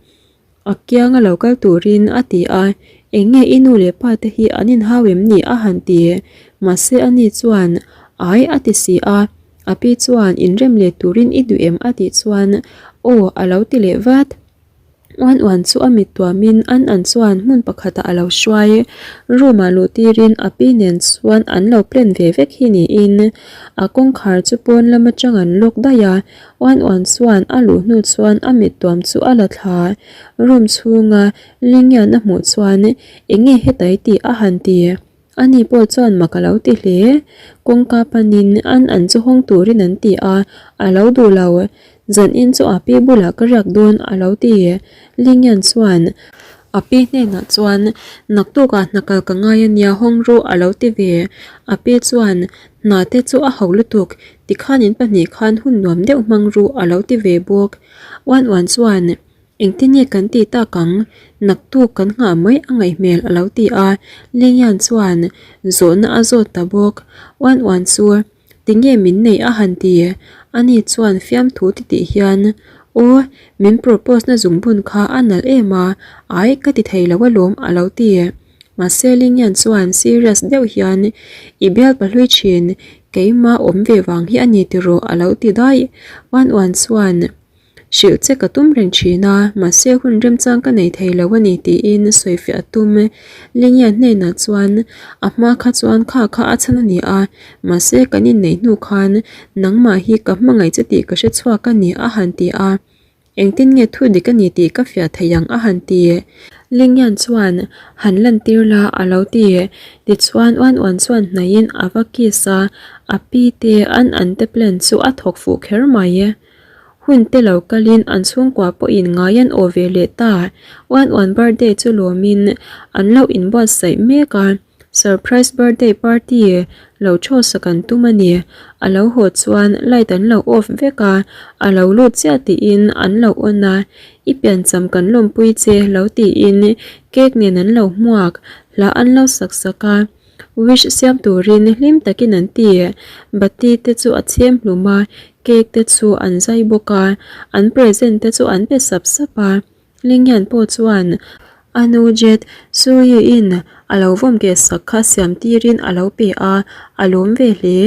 A kianga lo kal turin a ti a, Eng nge i nu leh pa te hi an inhau em ni? a han ti. Mahse ani chuan, Ai a ti si a. A pi chuan, Inrem leh turin i duh em? a tih chuan, Aw a lo ti leh vat. Uan uan chu a mit tuamin an an chuan hmun pakhatah a lo hruai. Room ah luh tirin a pi nen chuan an lo plan ve vek hi niin a kawngkhar chu pawn lam atang an lock daih a. Uan uan chuan a luh hnu chuan a mit tuam chu a la thla. Room chhunga Lingyan a hmuh chuan eng nge hetai tih a han ti. Ani pawh chuan mak a lo ti hle. Kawngka panin an an chu hawng turin an ti a, a lo duh lo. Zanin chu a pi bulah ka riak dawn a lo ti. Lingyan chuan a pi hnenah chuan naktukah hna kal ka ngai ania hawng rawh a lo ti ve. A pi chuan hna te chu a ho lutuk Tikhan in pahnih khan hun nuam deuh hmang ru a lo ti ve bawk. Uan uan chuan, Engtin nge kan ti tak ang? Naktuk kan nghah mai a ngaih hmel a lo ti a. Lingyan chuan zawhna a zawt ta bawk. Uan uan chu, Tinge min neih a han ti? Ani chuan fiamthu ti tih hian, Aw, min propose na zungbun kha a nalh em a, ai ka ti thei lo alawm a lo ti. Mahse Lingyan chuan serious deuh hian I bial pahlui thin, keimah awm ve vang hi a ni tiraw a lo ti daih. Uan uan chuan hrilh che ka tum reng thin a, mahse hun remchang ka nei thei lo a ni tiin sawifiah a tum. Lingyan hnenah chuan a hma kha chuan kha kha a chhan a ni a, mahse kan inneih hnu khan nangmah hi ka hmangaih che tih ka hre chhuak a ni a han ti a. Engtin nge thu dik a ni tih ka fiah thei ang a han ti. Lingyan chuan han lantir la a lo ti. Tichuan uan uan chuan hnaihin a va kiss a, a pi te an an te plan chu a thawk fuh kher mai. Hun te lo kalin an chhungkua pawhin ngai an aw ve leh ta. Uan uan birthday chu lawmin an lo inbuatsaih mek a. Surprise birthday party lo chaw sak an tum a ni. A lo haw chuan light an lo off vek a, a lo lut chiah tiin an lo on a, I piancham kan lawmpui che lo tiin cake nen an lo hmuak, hla an lo sak sak a, wish siam turin hlim takin an ti. Bati te chu a chhem hlum a, cake te chu an zai bawk a, an present te chu an pe sap sap a. Lingyan pawh chuan a nu Jet Suyi-in A lo vawm keh sak kha siam tirin a lo pe a, a lawm ve hle.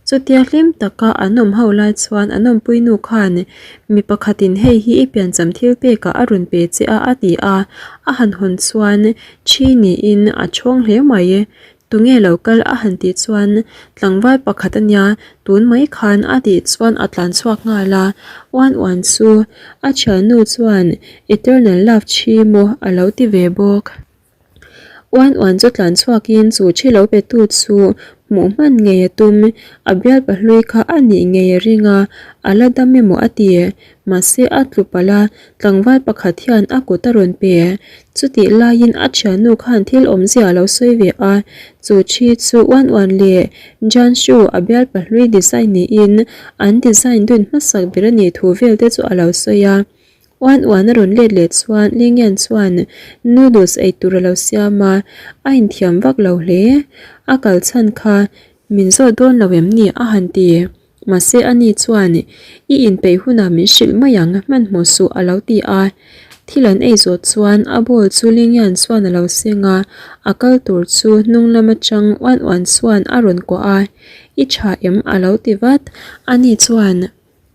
Chutia hlim taka an awm ho lai chuan an awmpui nu khan mi pakhatin hei hi i piancham thil pekah a rawn pe che a a ti a, a han hawn chuan thi niin a chhawng hle mai. Tunge lo kal a han tih chuan tlangval pakhat a nia, tun mai khan a tih chuan a tlan chhuak nghal a, uan uan chu a thiannu chuan eternal love thi maw a lo ti ve bawk. Uan uan chu tlan chhuakin chu thi lo pe tu chu hmuh hman ngei a tum, a bial pahlui kha a nih ngei a ring a, a la dam emaw a ti. Mahse a tlu palh a, tlangval pakhat hian a kut a rawn pe. Chutih laiin a thiannu khan thil awmzia a lo sawi ve a, chu thi chu uan uan leh Jianshu a bial pahlui design niin an design dun hmasak ber a nih thu vel te chu a lo sawi a. Uan uan a rawn let leh chuan Lingyan chuan noodles ei tur a lo siam a, a inthiam vak lo hle. A kal chhan kha min zawt dawn lo em ni a han ti. Mahse ani chuan i inpeih hunah min hrilh mai ang hmanhmawh suh a lo ti a. Thil an ei zawh chuan a ball chu Lingyan chuan a lo seng a, a kal tur chu hnung lam atang uan uan chuan a rawn kuah a, I tha em a lo ti vat. Ani chuan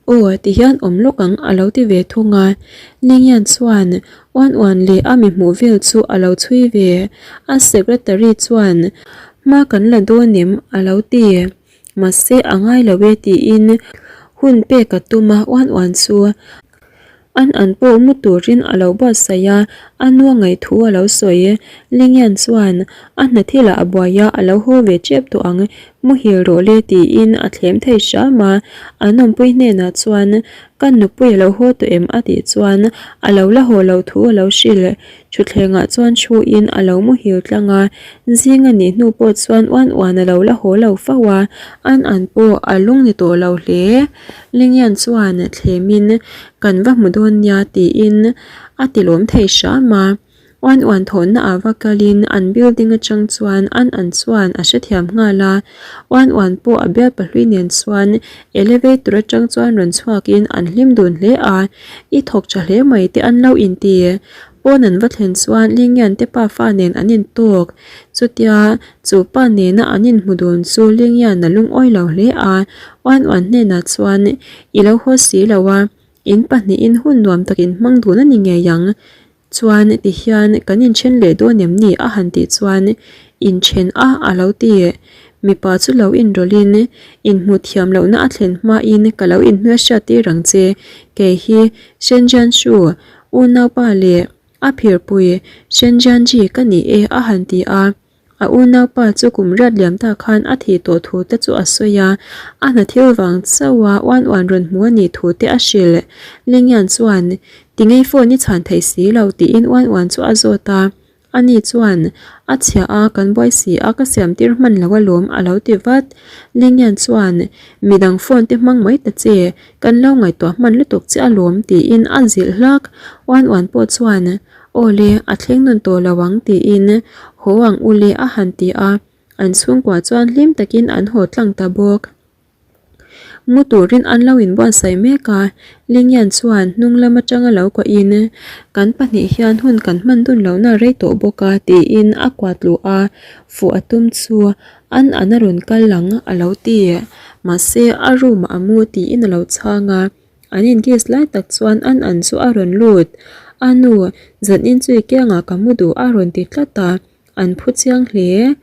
Aw ti hian awm lawk ang a lo ti ve thung a. Lingyan chuan uan uan leh a mi hmuh vel chu a lo chhui ve. A secretary chuan hma kan la dawn em a lo ti. Mahse a ngai lo e tiin hun pek a tum a uan uan chu an an pawh mu turin a lo buatsaih a, a nu a ngaih thu a lo sawi. Lingyan chuan a hna thilah a buai a, a lo haw ve tep tawh ang, muhil rawh le tiin a thlem thei hram a. An awmpui hnenah chuan ka nupui a lo haw tawh em a tih chuan a lo la haw loh thu a lo hrilh. Thutthlengah chuan thuin a lo muhil tlang a, zing a nih hnu pawh chuan uan uan a lo la haw lo fo a, an an pawh a lung ni tawh lo hle. Lingyan chuan thlemin kan va hmu dawn nia tiin a ti lawm thei hram a, uan uan thawhna ah va kalin an building atang chuan an an chuan a hrethiam nghal a, uan uan pawh a bial pahlui nen chuan elevator atang chuan rawn chhuakin an hlim dun hle a, i thawk tha hle mai te an lo inti. Pawn an va thlen chuan Lingyan te pa fa nen an intawk. Chutia chu pa nena an inhmu dun chu Lingyan a lungawi lo hle a, Uan Uan hnenah chuan i lo haw si lo a, in pahnihin hun nuam tak inhmang dun a ni ngei ang. Chuan tihian kan inthen leh dawn em ni a han tih chuan inthen a a lo ti. Mipa chu lo inrawlhin inhmuh thiam lohna a thlen hmain ka lo inhmelhriat tir ang che, kei hi Shenzhen Shu Unaupa leh a phirpui Shenjianji ka ni e a han ti a, a unaupa chu kum riat liam ta khan a thih tawh thu te chu a sawi a, a hna thil vang chauh a uan uan rawn hmu a nih thu te a hrilh. Lingyan chuan, Tingei phone i chhan thei si lo tiin uan uan chu a zawt a. Ani chuan, A chhia a, kan buai si a, ka siam tir hman lo alawm, a lo ti vat. Lingyan chuan, Midang phone te hmang mai ta che, kan lo ngaihtuah hman lutuk che alawm, tiin a zilh hlak. Uan uan pawh chuan, Aw le, a thleng nun tawh lo ang, tiin, Haw ang u le, a han ti a. An chhungkua chuan hlim takin an haw tlang ta bawk. Mu turin an lo inbuatsaih mek a, Lingyan chuan hnung lam atanga lo kuahin, Kan pahnih hian hun kan hman dun lohna rei tawh bawk a, tiin a kuah tluh a, fuh a tum chu an an a rawn kal ang a lo ti. Mahse, a room ah a mu tiin a lo chhang a, an inkiss lai tak chuan an an chu a rawn lut. A nu, zanin chu i kiangah ka mu duh a rawn ti tlat a. An phu chiang hle.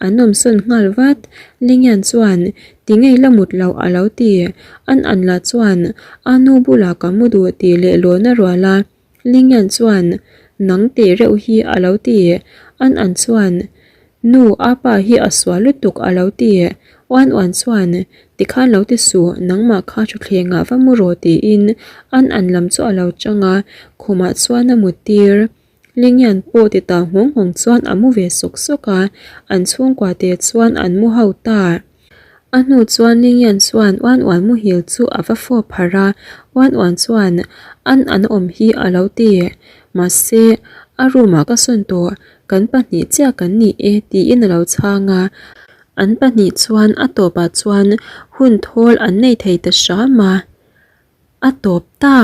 An awmsawn nghal vat. Lingyan chuan, Ti ngei la mut loh a lo ti. An an lah chuan, A nu bulah ka mu duh tih leh lawn a rual a. Lingyan chuan, Nang teh reuh hi a lo ti. An an chuan, Nu, a pa hi a sual lutuk a lo ti. Uan uan chuan, Tikhan lo ti suh, nangmah kha thutthlengah va mu rawh tiin an an lam chu a lo chang a, khumah chuan a mut tir. Lingyan pawh ti ta nghawng nghawng chuan a mu ve sawk sawk a, an chhungkua te chuan an mu ho ta. A hnu chuan Lingyan chuan Uan Uan muhil chu a va fawp harh a, Uan Uan chuan an an awm hi a lo ti. Mahse, a room ah ka sawn tawh, kan pahnih chiah kan ni e tiin a lo chhang a. An pahnih chuan a tawpah chuan hun thawl an nei thei ta hram a, a tawp ta.